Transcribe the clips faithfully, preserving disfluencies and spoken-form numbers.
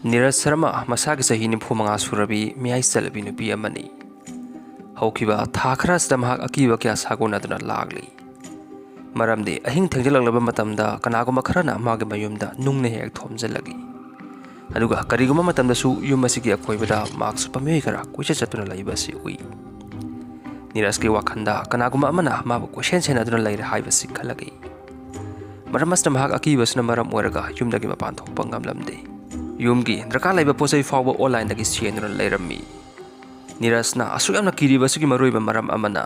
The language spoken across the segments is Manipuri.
ꯅꯤꯔꯖ ꯁꯔꯃ ꯃꯁꯥꯒꯤ ꯆꯍꯤ ꯅꯤꯐꯨ ꯃꯉꯥ ꯁꯨꯔꯕꯤ ꯃꯤꯌꯥꯏ ꯆꯜꯂꯕꯤ ꯅꯨꯄꯤ ꯑꯃꯅꯤ꯫ ꯍꯧꯈꯤꯕ ꯊꯥ ꯈꯔ ꯑꯁꯤꯗ ꯃꯍꯥꯛ ꯑꯀꯤꯕ ꯀꯌꯥ ꯁꯥꯒꯣꯟꯅꯗꯨꯅ ꯂꯥꯛꯂꯤ꯫ ꯃꯔꯝꯗꯤ ꯑꯍꯤꯡ ꯊꯦꯡꯖꯤꯜꯂꯛꯂꯕ ꯃꯇꯝꯗ ꯀꯅꯥꯒꯨꯝꯕ ꯈꯔꯅ ꯃꯥꯒꯤ ꯃꯌꯨꯝꯗ ꯅꯨꯡꯅ ꯍꯦꯛ ꯊꯣꯝꯖꯤꯜꯂꯛꯏ꯫ ꯑꯗꯨꯒ ꯀꯔꯤꯒꯨꯝꯕ ꯃꯇꯝꯗꯁꯨ ꯌꯨꯝ ꯑꯁꯤꯒꯤ ꯑꯀꯣꯏꯕꯗ ꯃꯍꯥꯛ ꯁꯨꯞꯄ ꯃꯤꯑꯣꯏ ꯈꯔ ꯀꯣꯏꯆꯠ ꯆꯠꯇꯨꯅ ꯂꯩꯕ ꯑꯁꯤ ꯎꯏ꯫ ꯅꯤꯔꯖꯀꯤ ꯋꯥꯈꯜꯗ ꯀꯅꯥꯒꯨꯝꯕ ꯑꯃꯅ ꯃꯥꯕꯨ ꯀꯣꯏꯁꯦꯟ ꯁꯦꯟꯅꯗꯨꯅ ꯂꯩꯔꯦ ꯍꯥꯏꯕꯁꯤ ꯈꯜꯂꯛꯏ꯫ ꯃꯔꯝ ꯑꯁꯤꯅ ꯃꯍꯥꯛ ꯑꯀꯤꯕꯁꯤꯅ ꯃꯔꯝ ꯑꯣꯏꯔꯒ ꯌꯨꯝꯗꯒꯤ ꯃꯄꯥꯟ ꯊꯣꯛꯄ ꯉꯝꯂꯝꯗꯦ꯫ ꯌꯨꯝꯒꯤ ꯗꯔꯀꯥꯔ ꯂꯩꯕ ꯄꯣꯠ ꯆꯩ ꯐꯥꯎꯕ ꯑꯣꯟꯂꯥꯏꯟꯗꯒꯤ ꯆꯦꯟꯗꯨꯅ ꯂꯩꯔꯝꯃꯤ꯫ ꯅꯤꯔꯖꯅ ꯑꯁꯨꯛ ꯌꯥꯝꯅ ꯀꯤꯔꯤꯕ ꯑꯁꯤꯒꯤ ꯃꯔꯨꯑꯣꯏꯕ ꯃꯔꯝ ꯑꯃꯅ,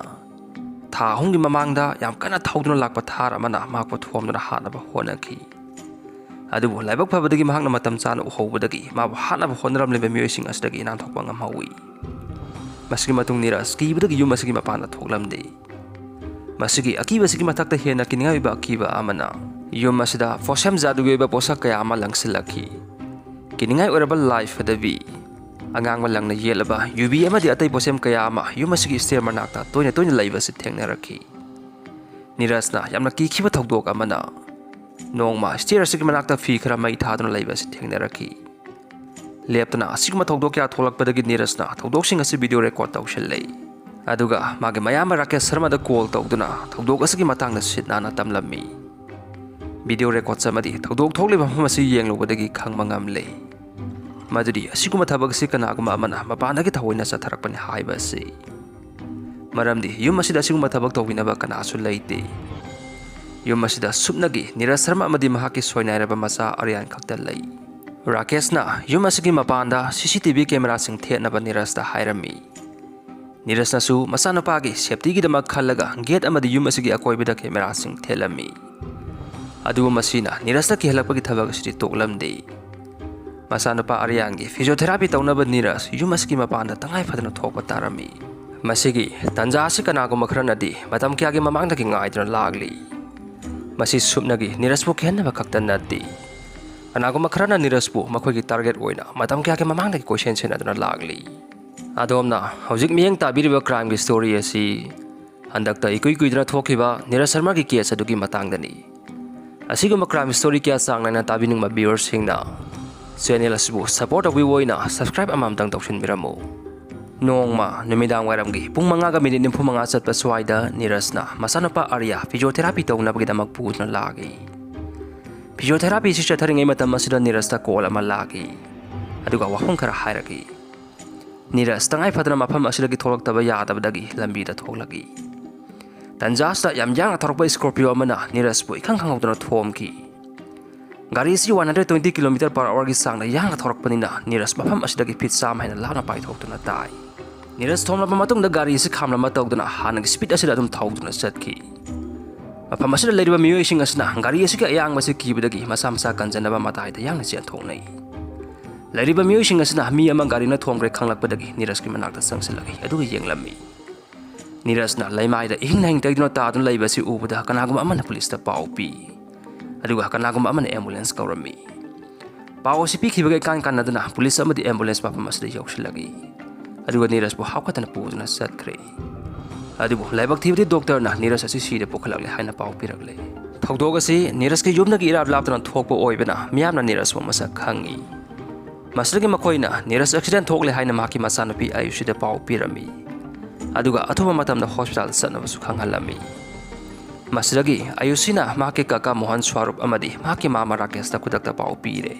ꯊꯥ ꯑꯍꯨꯝꯒꯤ ꯃꯃꯥꯡꯗ ꯌꯥꯝ ꯀꯟꯅ ꯊꯧꯗꯨꯅ ꯂꯥꯛꯄ ꯊꯥꯔ ꯑꯃꯅ ꯃꯍꯥꯛꯄꯨ ꯊꯣꯝꯗꯨꯅ ꯍꯥꯠꯅꯕ ꯍꯣꯠꯅꯈꯤ꯫ ꯑꯗꯨꯕꯨ ꯂꯥꯏꯕꯛ ꯐꯕꯗꯒꯤ ꯃꯍꯥꯛꯅ ꯃꯇꯝ ꯆꯥꯅ ꯎꯍꯧꯕꯗꯒꯤ ꯃꯥꯕꯨ ꯍꯥꯠꯅꯕ ꯍꯣꯠꯅꯔꯝꯂꯤꯕ ꯃꯤꯑꯣꯏꯁꯤꯡ ꯑꯁꯤꯗꯒꯤ ꯅꯥꯟꯊꯣꯛꯄ ꯉꯝꯍꯧꯏ꯫ ꯃꯁꯤꯒꯤ ꯃꯇꯨꯡ ꯅꯤꯔꯖ ꯀꯤꯕꯗꯒꯤ ꯌꯨꯝ ꯑꯁꯤꯒꯤ ꯃꯄꯥꯟꯗ ꯊꯣꯛꯂꯝꯗꯦ꯫ ꯃꯁꯤꯒꯤ ꯑꯀꯤꯕꯁꯤꯒꯤ ꯃꯊꯛꯇ ꯍꯦꯟꯅ ꯀꯤꯅꯤꯡꯉꯥꯏ ꯑꯣꯏꯕ ꯑꯀꯤꯕ ꯑꯃꯅ, ꯌꯨꯝ ꯑꯁꯤꯗ ꯐꯣꯔꯁꯦꯝ ꯖꯥꯗꯨꯒꯤ ꯑꯣꯏꯕ ꯄꯣꯠꯁꯛ ꯀꯌꯥ ꯑꯃ ꯂꯪꯁꯤꯜꯂꯛꯈꯤ꯫ ꯀꯤꯅꯤꯡꯉꯥꯏ ꯑꯣꯏꯔꯕ ꯂꯥꯏ ꯐꯗꯕꯤ, ꯑꯉꯥꯡꯕ ꯂꯪꯅ ꯌꯦꯛꯂꯕ ꯌꯨꯕꯤ ꯑꯃꯗꯤ ꯑꯇꯩ ꯄꯣꯠꯁꯦꯝ ꯀꯌꯥ ꯑꯃ ꯌꯨꯝ ꯑꯁꯤꯒꯤ ꯁ꯭ꯇꯦꯌꯔ ꯃꯅꯥꯛꯇ ꯇꯣꯏꯅ ꯇꯣꯏꯅ ꯂꯩꯕ ꯑꯁꯤ ꯊꯦꯡꯅꯔꯛꯈꯤ꯫ ꯅꯤꯔꯖꯅ ꯌꯥꯝꯅ ꯀꯤꯈꯤꯕ ꯊꯧꯗꯣꯛ ꯑꯃꯅ, ꯅꯣꯡꯃ ꯁ꯭ꯇꯦꯌꯔ ꯑꯁꯤꯒꯤ ꯃꯅꯥꯛꯇ ꯐꯤ ꯈꯔ ꯃꯩ ꯊꯥꯗꯨꯅ ꯂꯩꯕ ꯑꯁꯤ ꯊꯦꯡꯅꯔꯛꯈꯤ꯫ ꯂꯦꯞꯇꯅ ꯑꯁꯤꯒꯨꯝꯕ ꯊꯧꯗꯣꯛ ꯀꯌꯥ ꯊꯣꯛꯂꯛꯄꯗꯒꯤ ꯅꯤꯔꯖꯅ ꯊꯧꯗꯣꯛꯁꯤꯡ ꯑꯁꯤ ꯚꯤꯗꯤꯑꯣ ꯔꯦꯀꯣꯔꯗ ꯇꯧꯁꯤꯜꯂꯦ꯫ ꯑꯗꯨꯒ ꯃꯥꯒꯤ ꯃꯌꯥꯝꯕ ꯔꯥꯀꯦꯁ ꯁꯔꯃꯗ ꯀꯣꯜ ꯇꯧꯗꯨꯅ ꯊꯧꯗꯣꯛ ꯑꯁꯤꯒꯤ ꯃꯇꯥꯡꯗ ꯁꯤꯠ ꯅꯥꯟꯅ ꯇꯝꯂꯝꯃꯤ꯫ ꯚꯤꯗꯤꯑꯣ ꯔꯦꯀꯣꯔꯗ ꯑꯃꯗꯤ ꯊꯧꯗꯣꯛ ꯊꯣꯛꯂꯤꯕ ꯃꯐꯝ ꯑꯁꯤ ꯌꯦꯡꯂꯨꯕꯗꯒꯤ ꯈꯪꯕ ꯉꯝꯂꯦ꯫ ꯃꯗꯨꯗꯤ ꯑꯁꯤꯒꯨꯝꯕ ꯊꯕꯛ ꯑꯁꯤ ꯀꯅꯥꯒꯨꯝꯕ ꯑꯃꯅ ꯃꯄꯥꯟꯗꯒꯤ ꯊꯑꯣꯏꯅ ꯆꯠꯊꯔꯛꯄꯅꯤ ꯍꯥꯏꯕ ꯑꯁꯤ꯫ ꯃꯔꯝꯗꯤ ꯌꯨꯝ ꯑꯁꯤꯗ ꯑꯁꯤꯒꯨꯝꯕ ꯊꯕꯛ ꯇꯧꯕꯤꯅꯕ ꯀꯅꯥꯁꯨ ꯂꯩꯇꯦ꯫ ꯌꯨꯝ ꯑꯁꯤꯗ ꯁꯨꯞꯅꯒꯤ ꯅꯤꯔꯖ ꯁꯔꯃ ꯑꯃꯗꯤ ꯃꯍꯥꯛꯀꯤ ꯁꯣꯏꯅꯥꯏꯔꯕ ꯃꯆꯥ ꯑꯔꯤꯌꯥꯟ ꯈꯛꯇ ꯂꯩ꯫ ꯔꯥꯀꯦꯁꯅ ꯌꯨꯝ ꯑꯁꯤꯒꯤ ꯃꯄꯥꯟꯗ ꯁꯤ ꯁꯤ ꯇꯤ ꯚꯤ ꯀꯦꯃꯦꯔꯥꯁꯤꯡ ꯊꯦꯠꯅꯕ ꯅꯤꯔꯖꯇ ꯍꯥꯏꯔꯝꯃꯤ꯫ ꯅꯤꯔꯖꯅꯁꯨ ꯃꯆꯥꯅꯨꯄꯥꯒꯤ ꯁꯦꯐꯇꯤꯒꯤꯗꯃꯛ ꯈꯜꯂꯒ ꯒꯦꯠ ꯑꯃꯗꯤ ꯌꯨꯝ ꯑꯁꯤꯒꯤ ꯑꯀꯣꯏꯕꯗ ꯀꯦꯃꯦꯔꯥꯁꯤꯡ ꯊꯦꯠꯂꯝꯃꯤ꯫ ꯑꯗꯨꯕꯨ ꯃꯁꯤꯅ ꯅꯤꯔꯖꯇ ꯀꯤꯍꯜꯂꯛꯄꯒꯤ ꯊꯕꯛ ꯑꯁꯤꯗꯤ ꯇꯣꯛꯂꯝꯗꯦ꯫ ꯃꯆꯥꯅꯨꯄꯥ ꯑꯔꯤꯌꯥꯟꯒꯤ ꯐꯤꯖꯤꯑꯣꯊꯦꯔꯥꯄꯤ ꯇꯧꯅꯕ ꯅꯤꯔꯖ ꯌꯨꯝ ꯑꯁꯤꯒꯤ ꯃꯄꯥꯟꯗ ꯇꯉꯥꯏ ꯐꯗꯅ ꯊꯣꯛꯄ ꯇꯥꯔꯝꯃꯤ꯫ ꯃꯁꯤꯒꯤ ꯇꯥꯟꯖꯥ ꯑꯁꯤ ꯀꯅꯥꯒꯨꯝꯕ ꯈꯔꯅꯗꯤ ꯃꯇꯝ ꯀꯌꯥꯒꯤ ꯃꯃꯥꯡꯗꯒꯤ ꯉꯥꯏꯗꯨꯅ ꯂꯥꯛꯂꯤ꯫ ꯃꯁꯤ ꯁꯨꯞꯅꯒꯤ ꯅꯤꯔꯖꯄꯨ ꯀꯤꯍꯟꯅꯕ ꯈꯛꯇ ꯅꯠꯇꯦ꯫ ꯀꯅꯥꯒꯨꯝꯕ ꯈꯔꯅ ꯅꯤꯔꯖꯄꯨ ꯃꯈꯣꯏꯒꯤ ꯇꯥꯔꯒꯦꯠ ꯑꯣꯏꯅ ꯃꯇꯝ ꯀꯌꯥꯒꯤ ꯃꯃꯥꯡꯗꯒꯤ ꯀꯣꯏꯁꯦꯟ ꯁꯦꯟꯅꯗꯨꯅ ꯂꯥꯛꯂꯤ꯫ ꯑꯗꯣꯝꯅ ꯍꯧꯖꯤꯛ ꯃꯤꯠꯌꯦꯡ ꯇꯥꯕꯤꯔꯤꯕ ꯀ꯭ꯔꯥꯏꯝꯒꯤ ꯁ꯭ꯇꯣꯔꯤ ꯑꯁꯤ ꯍꯟꯗꯛꯇ ꯏꯀꯨꯏ ꯀꯨꯏꯗꯅ ꯊꯣꯛꯈꯤꯕ ꯅꯤꯔꯖ ꯁꯔꯃꯒꯤ ꯀꯦꯁ ꯑꯗꯨꯒꯤ ꯃꯇꯥꯡꯗꯅꯤ꯫ ꯑꯁꯤꯒꯨꯝꯕ ꯀ꯭ꯔꯥꯏꯝ ꯁ꯭ꯇꯣꯔꯤ ꯀꯌꯥ ꯆꯥꯡ ꯅꯥꯏꯅ ꯇꯥꯕꯤꯅꯤꯡꯕ ꯚ꯭ꯌꯨꯋꯔꯁꯤꯡꯅ Channel ꯑꯁꯤꯕꯨ support ꯇꯧꯕꯤꯕ ꯑꯣꯏꯅ subscribe ꯑꯃꯃꯝꯇꯪ ꯇꯧꯁꯤꯟꯕꯤꯔꯝꯃꯨ꯫ ꯅꯣꯡꯃ ꯅꯨꯃꯤꯗꯥꯡ ꯋꯥꯏꯔꯝꯒꯤ ꯄꯨꯡ ꯃꯉꯥꯒ minute ꯅꯤꯐꯨ ꯃꯉꯥ ꯆꯠꯄ ꯁ꯭ꯋꯥꯏꯗ ꯅꯤꯔꯖꯅ ꯃꯆꯥꯅꯨꯄꯥ ꯑꯥꯔꯤꯌꯥ physiotherapy ꯇꯧꯅꯕꯒꯤꯗꯃꯛ ꯄꯨꯗꯨꯅ ꯂꯥꯛꯏ꯫ Physiotherapy ꯁꯤ ꯆꯠꯊꯔꯤꯉꯩ ꯃꯇꯝ ꯑꯁꯤꯗ ꯅꯤꯔꯖꯇ call ꯑꯃ ꯂꯥꯛꯏ꯫ ꯑꯗꯨꯒ ꯋꯥꯐꯝ ꯈꯔ ꯍꯥꯏꯔꯛꯏ꯫ ꯅꯤꯔꯖ ꯇꯉꯥꯏ ꯐꯗꯅ ꯃꯐꯝ ꯑꯁꯤꯗꯒꯤ ꯊꯣꯛꯂꯛꯇꯕ ꯌꯥꯗꯕꯗꯒꯤ ꯂꯝꯕꯤꯗ ꯊꯣꯛꯂꯛꯏ꯫ ꯇꯟꯖꯥ ꯑꯁꯤꯗ ꯌꯥꯝ ꯌꯥꯡꯅ ꯊꯧꯔꯛꯄ Scorpio ꯑꯃꯅ ꯅꯤꯔꯖꯄꯨ ꯏꯈꯪ ꯈꯪꯍꯧꯗꯅ ꯊꯣꯝꯈꯤ꯫ ꯒꯥꯔꯤ ꯑꯁꯤ one hundred twenty kilometer per hour ꯒꯤ ꯆꯥꯡꯗ ꯌꯥꯡꯅ ꯊꯧꯔꯛꯄꯅꯤꯅ ꯅꯤꯔꯖ ꯃꯐꯝ ꯑꯁꯤꯗꯒꯤ feet ꯆꯥꯝꯃ ꯍꯦꯟꯅ ꯂꯥꯞꯅ ꯄꯥꯏꯊꯣꯛꯇꯨꯅ ꯇꯥꯏ꯫ ꯅꯤꯔꯖ ꯊꯣꯝꯂꯕ ꯃꯇꯨꯡꯗ ꯒꯥꯔꯤ ꯑꯁꯤ ꯈꯥꯝꯂꯝꯕ ꯇꯧꯗꯨꯅ ꯍꯥꯟꯅꯒꯤ speed ꯑꯁꯤꯗ ꯑꯗꯨꯝ ꯊꯧꯗꯨꯅ ꯆꯠꯈꯤ꯫ ꯃꯐꯝ ꯑꯁꯤꯗ ꯂꯩꯔꯤꯕ ꯃꯤꯑꯣꯏꯁꯤꯡ ꯑꯁꯤꯅ ꯒꯥꯔꯤ ꯑꯁꯤꯒꯤ ꯑꯌꯥꯡꯕ ꯑꯁꯤ ꯀꯤꯕꯗꯒꯤ ꯃꯁꯥ ꯃꯁꯥ ꯀꯟꯖꯅꯕ ꯃꯇꯥꯏꯗ ꯌꯥꯡꯅ ꯆꯦꯟꯊꯣꯛꯅꯩ꯫ ꯂꯩꯔꯤꯕ ꯃꯤꯑꯣꯏꯁꯤꯡ ꯑꯁꯤꯅ ꯃꯤ ꯑꯃ ꯒꯥꯔꯤꯅ ꯊꯣꯝꯈ꯭ꯔꯦ ꯈꯪꯂꯛꯄꯗꯒꯤ ꯅꯤꯔꯖꯀꯤ ꯃꯅꯥꯛꯇ ꯆꯪꯁꯤꯜꯂꯛꯏ, ꯑꯗꯨꯒ ꯌꯦꯡꯂꯝꯃꯤ꯫ ꯅꯤꯔꯖꯅ ꯂꯩꯃꯥꯏꯗ ꯏꯍꯤꯡ ꯅꯥꯍꯤꯡ ꯇꯩꯗꯨꯅ ꯇꯥꯗꯨꯅ ꯂꯩꯕ ꯑꯁꯤ ꯎꯕꯗ ꯀꯅꯥꯒꯨꯝꯕ ꯑꯃꯅ ꯄꯨꯂꯤꯁꯇ ꯄꯥꯎ ꯄꯤ꯫ ꯑꯗꯨꯒ ꯀꯅꯥꯒꯨꯝꯕ ꯑꯃꯅ ambulance ꯀꯧꯔꯝꯃꯤ꯫ ꯄꯥꯎ ꯑꯁꯤ ꯄꯤꯈꯤꯕꯒ ꯏꯀꯥꯟ ꯀꯥꯟꯅꯗꯅ ꯄꯨꯂꯤꯁ ꯑꯃꯗꯤ ambulance ꯃꯐꯝ ꯑꯁꯤꯗ ꯌꯧꯁꯤꯜꯂꯛꯏ꯫ ꯑꯗꯨꯒ ꯅꯤꯔꯖꯄꯨ ꯍꯥꯞꯀꯠꯇꯅ ꯄꯨꯗꯨꯅ ꯆꯠꯈ꯭ꯔꯦ꯫ ꯑꯗꯨꯕꯨ ꯂꯥꯏꯕꯛ ꯊꯤꯕꯗꯤ ꯗꯣꯛꯇꯔꯅ ꯅꯤꯔꯖ ꯑꯁꯤ ꯁꯤꯔꯦ ꯄꯨꯈꯠꯂꯛꯂꯦ ꯍꯥꯏꯅ ꯄꯥꯎ ꯄꯤꯔꯛꯂꯦ꯫ ꯊꯧꯗꯣꯛ ꯑꯁꯤ ꯅꯤꯔꯖꯀꯤ ꯌꯨꯝꯗꯒꯤ ꯏꯔꯥꯞ ꯂꯥꯞꯇꯅ ꯊꯣꯛꯄ ꯑꯣꯏꯕꯅ ꯃꯤꯌꯥꯝꯅ ꯅꯤꯔꯖꯄꯨ ꯃꯁꯛ ꯈꯪꯉꯤ꯫ ꯃꯁꯤꯗꯒꯤ ꯃꯈꯣꯏꯅ ꯅꯤꯔꯖ accident ꯊꯣꯛꯂꯦ ꯍꯥꯏꯅ ꯃꯍꯥꯛꯀꯤ ꯃꯆꯥꯅꯨꯄꯤ ꯑꯌꯨꯁꯤꯗ ꯄꯥꯎ ꯄꯤꯔꯝꯃꯤ꯫ ꯑꯗꯨꯒ ꯑꯊꯨꯕ ꯃꯇꯝꯗ hospital ꯆꯠꯅꯕꯁꯨ ꯈꯪꯍꯜꯂꯝꯃꯤ꯫ ꯃꯁꯤꯗꯒꯤ ꯑꯌꯨꯁꯤꯅ ꯃꯍꯥꯛꯀꯤ ꯀꯀꯥ ꯃꯣꯍꯟ ꯁ꯭ꯋꯥꯔꯨꯞ ꯑꯃꯗꯤ ꯃꯍꯥꯛꯀꯤ ꯃꯥꯃ ꯔꯥꯀꯦꯁꯇ ꯈꯨꯗꯛꯇ ꯄꯥꯎ ꯄꯤꯔꯦ꯫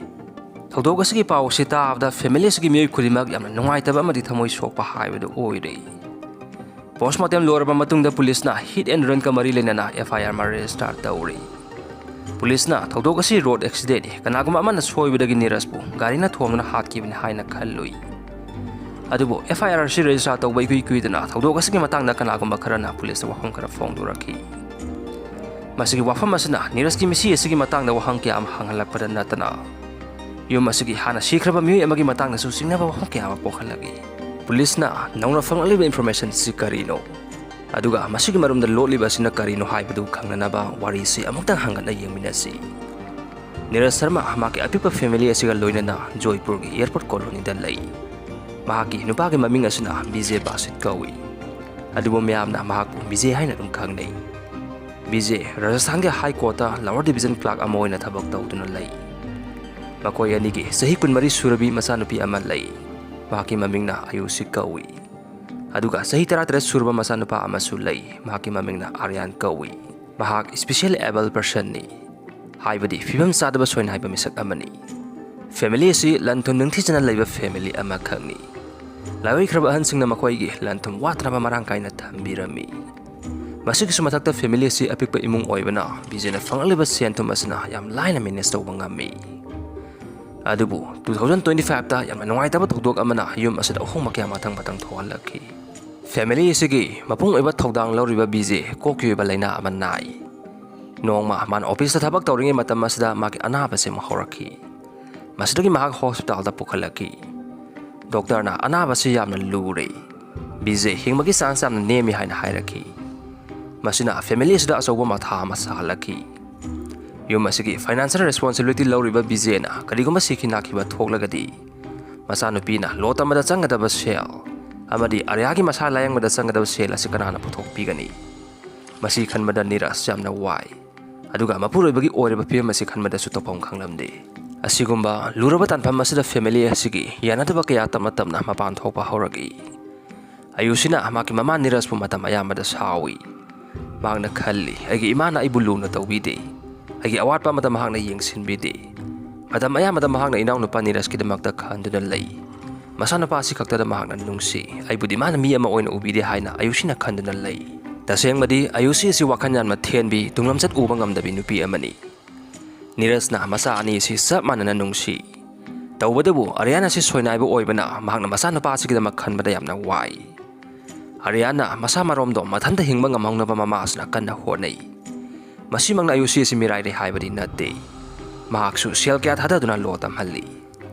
ꯊꯧꯗꯣꯛ ꯑꯁꯤꯒꯤ ꯄꯥꯎ ꯑꯁꯤ ꯇꯥꯕꯗ family ꯑꯁꯤꯒꯤ ꯃꯤꯑꯣꯏ ꯈꯨꯗꯤꯡꯃꯛ ꯌꯥꯝꯅ ꯅꯨꯡꯉꯥꯏꯇꯕ ꯑꯃꯗꯤ ꯊꯃꯣꯏ ꯁꯣꯛꯄ ꯍꯥꯏꯕꯗꯨ ꯑꯣꯏꯔꯦ꯫ Postmortem ꯂꯣꯏꯔꯕ ꯃꯇꯨꯡꯗ ꯄꯨꯂꯤꯁꯅ hit and runꯒ ꯃꯔꯤ ꯂꯩꯅꯅ F I R ꯑꯃ register ꯇꯧꯔꯤ꯫ ꯄꯨꯂꯤꯁꯅ ꯊꯧꯗꯣꯛ ꯑꯁꯤ road accidentꯅꯤ, ꯀꯅꯥꯒꯨꯝꯕ ꯑꯃꯅ ꯁꯣꯏꯕꯗꯒꯤ ꯅꯤꯔꯖꯄꯨ ꯒꯥꯔꯤꯅ ꯊꯣꯝꯗꯨꯅ ꯍꯥꯠꯈꯤꯕꯅꯤ ꯍꯥꯏꯅ ꯈꯜꯂꯨꯏ꯫ ꯑꯗꯨꯕꯨ F I R ꯑꯁꯤ register ꯇꯧꯕ ꯏꯀꯨꯏ ꯀꯨꯏꯗꯅ ꯊꯧꯗꯣꯛ ꯑꯁꯤꯒꯤ ꯃꯇꯥꯡꯗ ꯀꯅꯥꯒꯨꯝꯕ ꯈꯔꯅ ꯄꯨꯂꯤꯁꯇ ꯋꯥꯐꯝ ꯈꯔ ꯐꯣꯡꯗꯣꯔꯛꯈꯤ꯫ ꯃꯁꯤꯒꯤ ꯋꯥꯐꯝ ꯑꯁꯤꯅ ꯅꯤꯔꯖꯀꯤ ꯃꯤꯁꯤ ꯑꯁꯤꯒꯤ ꯃꯇꯥꯡꯗ ꯋꯥꯍꯪ ꯀꯌꯥ ꯑꯃ ꯍꯪꯍꯜꯂꯛꯄꯗ ꯅꯠꯇꯅ ꯌꯨꯝ ꯑꯁꯤꯒꯤ ꯍꯥꯟꯅ ꯁꯤꯈ꯭ꯔꯕ ꯃꯤꯑꯣꯏ ꯑꯃꯒꯤ ꯃꯇꯥꯡꯗꯁꯨ ꯆꯤꯡꯅꯕ ꯋꯥꯐꯝ ꯀꯌꯥ ꯑꯃ ꯄꯣꯛꯍꯜꯂꯛꯏ꯫ ꯄꯨꯂꯤꯁꯅ ꯅꯧꯅ ꯐꯪꯂꯛꯂꯤꯕ information ꯑꯁꯤ ꯀꯔꯤꯅꯣ? ꯑꯗꯨꯒ ꯃꯁꯤꯒꯤ ꯃꯔꯨꯝꯗ ꯂꯣꯠꯂꯤꯕ ꯑꯁꯤꯅ ꯀꯔꯤꯅꯣ ꯍꯥꯏꯕꯗꯨ ꯈꯪꯅꯅꯕ ꯋꯥꯔꯤꯁꯤ ꯑꯃꯨꯛꯇꯪ ꯍꯪꯒꯠꯅ ꯌꯦꯡꯃꯤꯟꯅꯁꯤ꯫ ꯅꯤꯔꯖ ꯁꯔꯃ ꯃꯍꯥꯛꯀꯤ ꯑꯄꯤꯛꯄ family ꯑꯁꯤꯒ ꯂꯣꯏꯅꯅ ꯖꯣꯏꯄꯨꯔꯒꯤ airport colonyꯗ ꯂꯩ꯫ ꯃꯍꯥꯛꯀꯤ ꯅꯨꯄꯥꯒꯤ ꯃꯃꯤꯡ ꯑꯁꯤꯅ ꯕꯤꯖꯦ ꯕꯥꯁꯤꯠ ꯀꯧꯏ꯫ ꯑꯗꯨꯕꯨ ꯃꯌꯥꯝꯅ ꯃꯍꯥꯛꯄꯨ ꯕꯤꯖꯦ ꯍꯥꯏꯅ ꯑꯗꯨꯝ ꯈꯪꯅꯩ꯫ ꯕꯤꯖꯦ ꯔꯥꯖꯁꯊꯥꯟꯒꯤ High Courtꯇ lower division clerk ꯑꯃ ꯑꯣꯏꯅ ꯊꯕꯛ ꯇꯧꯗꯨꯅ ꯂꯩ꯫ ꯃꯈꯣꯏ ꯑꯅꯤꯒꯤ ꯆꯍꯤ ꯀꯨꯟꯃꯔꯤ ꯁꯨꯔꯕꯤ ꯃꯆꯥꯅꯨꯄꯤ ꯑꯃ ꯂꯩ꯫ ꯃꯍꯥꯛꯀꯤ ꯃꯃꯤꯡꯅ ꯑꯌꯨꯁꯤ ꯀꯧꯏ꯫ ꯑꯗꯨꯒ ꯆꯍꯤ ꯇꯔꯥꯇꯔꯦꯠ ꯁꯨꯔꯕ ꯃꯆꯥꯅꯨꯄꯥ ꯑꯃꯁꯨ ꯂꯩ꯫ ꯃꯍꯥꯛꯀꯤ ꯃꯃꯤꯡꯅ ꯑꯥꯔꯌꯥꯟ ꯀꯧꯏ꯫ ꯃꯍꯥꯛ special able personꯅꯤ, ꯍꯥꯏꯕꯗꯤ ꯐꯤꯕꯝ ꯆꯥꯗꯕ ꯁꯣꯏꯅꯥꯏꯕ ꯃꯤꯁꯛ ꯑꯃꯅꯤ꯫ Family ꯑꯁꯤ ꯂꯟ ꯊꯨꯝ ꯅꯤꯡꯊꯤꯖꯅ ꯂꯩꯕ family ꯑꯃꯈꯛꯅꯤ꯫ ꯂꯥꯏꯑꯣꯏꯈ꯭ꯔꯕ ꯑꯍꯟꯁꯤꯡꯅ ꯃꯈꯣꯏꯒꯤ ꯂꯟ ꯊꯨꯝ ꯋꯥꯠꯇꯅꯕ ꯃꯔꯥꯡ ꯀꯥꯏꯅ ꯊꯝꯕꯤꯔꯝꯃꯤ꯫ ꯃꯁꯤꯒꯤꯁꯨ ꯃꯊꯛꯇ family ꯑꯁꯤ ꯑꯄꯤꯛꯄ ꯏꯃꯨꯡ ꯑꯣꯏꯕꯅ ꯕꯤꯖꯦꯅ ꯐꯪꯂꯛꯂꯤꯕ ꯁꯦꯟ ꯊꯨꯝ ꯑꯁꯤꯅ ꯌꯥꯝ ꯂꯥꯏꯅ manage ꯇꯧꯕ ꯉꯝꯃꯤ꯫ ꯑꯗꯨꯕꯨ two thousand twenty fiveꯇ ꯌꯥꯝꯅ ꯅꯨꯡꯉꯥꯏꯇꯕ ꯊꯧꯗꯣꯛ ꯑꯃꯅ ꯌꯨꯝ ꯑꯁꯤꯗ ꯑꯍꯣꯡꯕ ꯀꯌꯥ ꯃꯊꯪ ꯃꯊꯪ ꯊꯣꯛꯍꯜꯂꯛꯈꯤ꯫ Family ꯑꯁꯤꯒꯤ ꯃꯄꯨꯡ ꯑꯣꯏꯕ ꯊꯧꯗꯥꯡ ꯂꯧꯔꯤꯕ ꯕꯤꯖꯦ ꯀꯣꯛꯀꯤ ꯑꯣꯏꯕ ꯂꯥꯏꯅꯥ ꯑꯃ ꯅꯥꯏ꯫ ꯅꯣꯡꯃ ꯃꯥꯅ officeꯇ ꯊꯕꯛ ꯇꯧꯔꯤꯉꯩ ꯃꯇꯝ ꯑꯁꯤꯗ ꯃꯥꯒꯤ ꯑꯅꯥꯕꯁꯤ ꯑꯃ ꯍꯧꯔꯛꯈꯤ꯫ ꯃꯁꯤꯗꯒꯤ ꯃꯍꯥꯛ hospitalꯗ ꯄꯨꯈꯠꯂꯛꯈꯤ꯫ Doctorꯅ ꯑꯅꯥꯕꯁꯤ ꯌꯥꯝꯅ ꯂꯨꯔꯦ, ꯕꯤꯖꯦ ꯍꯤꯡꯕꯒꯤ chance ꯌꯥꯝꯅ ꯅꯦꯝꯃꯤ ꯍꯥꯏꯅ ꯍꯥꯏꯔꯛꯈꯤ꯫ ꯃꯁꯤꯅ family ꯑꯁꯤꯗ ꯑꯆꯧꯕ ꯃꯊꯥ ꯑꯃ ꯁꯥꯍꯜꯂꯛꯈꯤ꯫ ꯌꯨꯝ ꯑꯁꯤꯒꯤ financial responsibility ꯂꯧꯔꯤꯕ ꯕꯤꯖꯦꯅ ꯀꯔꯤꯒꯨꯝꯕ ꯁꯤꯈꯤ ꯅꯥꯈꯤꯕ ꯊꯣꯛꯂꯒꯗꯤ, ꯃꯆꯥꯅꯨꯄꯤꯅ law ꯇꯝꯕꯗ ꯆꯪꯒꯗꯕ ꯁꯦꯜ ꯑꯃꯗꯤ ꯑꯥꯔꯌꯥꯒꯤ ꯃꯁꯥ ꯂꯥꯌꯦꯡꯕꯗ ꯆꯪꯒꯗꯕ ꯁꯦꯜ ꯑꯁꯤ ꯀꯅꯥꯅ ꯄꯨꯊꯣꯛꯄꯤꯒꯅꯤ? ꯃꯁꯤ ꯈꯟꯕꯗ ꯅꯤꯔꯖ ꯌꯥꯝꯅ ꯋꯥꯏ꯫ ꯑꯗꯨꯒ ꯃꯄꯨꯔꯣꯏꯕꯒꯤ ꯑꯣꯏꯔꯤꯕ ꯐꯤꯕꯝ ꯑꯁꯤ ꯈꯟꯕꯗꯁꯨ ꯇꯧꯐꯝ ꯈꯪꯂꯝꯗꯦ꯫ ꯑꯁꯤꯒꯨꯝꯕ ꯂꯨꯔꯕ ꯇꯥꯟꯐꯝ ꯑꯁꯤꯗ family ꯑꯁꯤꯒꯤ ꯌꯥꯅꯗꯕ ꯀꯌꯥ ꯇꯞꯅ ꯇꯞꯅ ꯃꯄꯥꯟ ꯊꯣꯛꯄ ꯍꯧꯔꯛꯏ꯫ ꯑꯌꯨꯁꯤꯅ ꯃꯍꯥꯛꯀꯤ ꯃꯃꯥ ꯅꯤꯔꯖꯄꯨ ꯃꯇꯝ ꯑꯌꯥꯝꯕꯗ ꯁꯥꯎꯏ꯫ ꯃꯍꯥꯛꯅ ꯈꯜꯂꯤ, "ꯑꯩꯒꯤ ꯏꯃꯥꯅ ꯑꯩꯕꯨ ꯂꯨꯅ ꯇꯧꯕꯤꯗꯦ, ꯑꯩꯒꯤ ꯑꯋꯥꯠꯄ ꯑꯃꯠꯇ ꯃꯍꯥꯛꯅ ꯌꯦꯡꯁꯤꯟꯕꯤꯗꯦ꯫ ꯃꯇꯝ ꯑꯌꯥꯝꯕꯗ ꯃꯍꯥꯛꯅ ꯏꯅꯥꯎꯅꯨꯄꯥ ꯅꯤꯔꯖꯀꯤꯗꯃꯛꯇ ꯈꯟꯗꯨꯅ ꯂꯩ꯫ ꯃꯁꯥꯅꯨꯄꯥ ꯑꯁꯤ ꯈꯛꯇꯗ ꯃꯍꯥꯛꯅ ꯅꯨꯡꯁꯤ, ꯑꯩꯕꯨꯗꯤ ꯃꯥꯅ ꯃꯤ ꯑꯃ ꯑꯣꯏꯅ ꯎꯕꯤꯗꯦ" ꯍꯥꯏꯅ ꯑꯌꯨꯁꯤꯅ ꯈꯟꯗꯨꯅ ꯂꯩ꯫ ꯇꯁꯦꯡꯕꯗꯤ ꯑꯌꯨꯁꯤ ꯑꯁꯤ ꯋꯥꯈꯜ ꯌꯥꯝꯅ ꯊꯦꯟꯕꯤ, ꯇꯨꯡꯂꯝꯆꯠ ꯎꯕ ꯉꯝꯗꯕꯤ ꯅꯨꯄꯤ ꯑꯃꯅꯤ꯫ ꯅꯤꯔꯖꯅ ꯃꯆꯥ ꯑꯅꯤ ꯑꯁꯤ ꯆꯞ ꯃꯥꯟꯅꯅ ꯅꯨꯡꯁꯤ꯫ ꯇꯧꯕꯇꯕꯨ ꯑꯥꯔꯌꯥꯟ ꯑꯁꯤ ꯁꯣꯏꯅꯥꯏꯕ ꯑꯣꯏꯕꯅ ꯃꯍꯥꯛꯅ ꯃꯆꯥꯅꯨꯄꯥ ꯑꯁꯤꯒꯤꯗꯃꯛ ꯈꯟꯕꯗ ꯌꯥꯝꯅ ꯋꯥꯏ꯫ ꯑꯥꯔꯌꯥꯟꯅ ꯃꯁꯥ ꯃꯔꯣꯝꯗꯣꯝ ꯃꯊꯟꯇ ꯍꯤꯡꯕ ꯉꯝꯍꯧꯅꯕ ꯃꯃꯥ ꯑꯁꯤꯅ ꯀꯟꯅ ꯍꯣꯠꯅꯩ꯫ ꯃꯁꯤꯃꯛꯅ ꯑꯌꯨꯁꯤ ꯑꯁꯤ ꯃꯤꯔꯥꯏꯔꯦ ꯍꯥꯏꯕꯗꯤ ꯅꯠꯇꯦ꯫ ꯃꯍꯥꯛꯁꯨ ꯁꯦꯜ ꯀꯌꯥ ꯊꯥꯗꯗꯨꯅ law ꯇꯝꯍꯜꯂꯤ꯫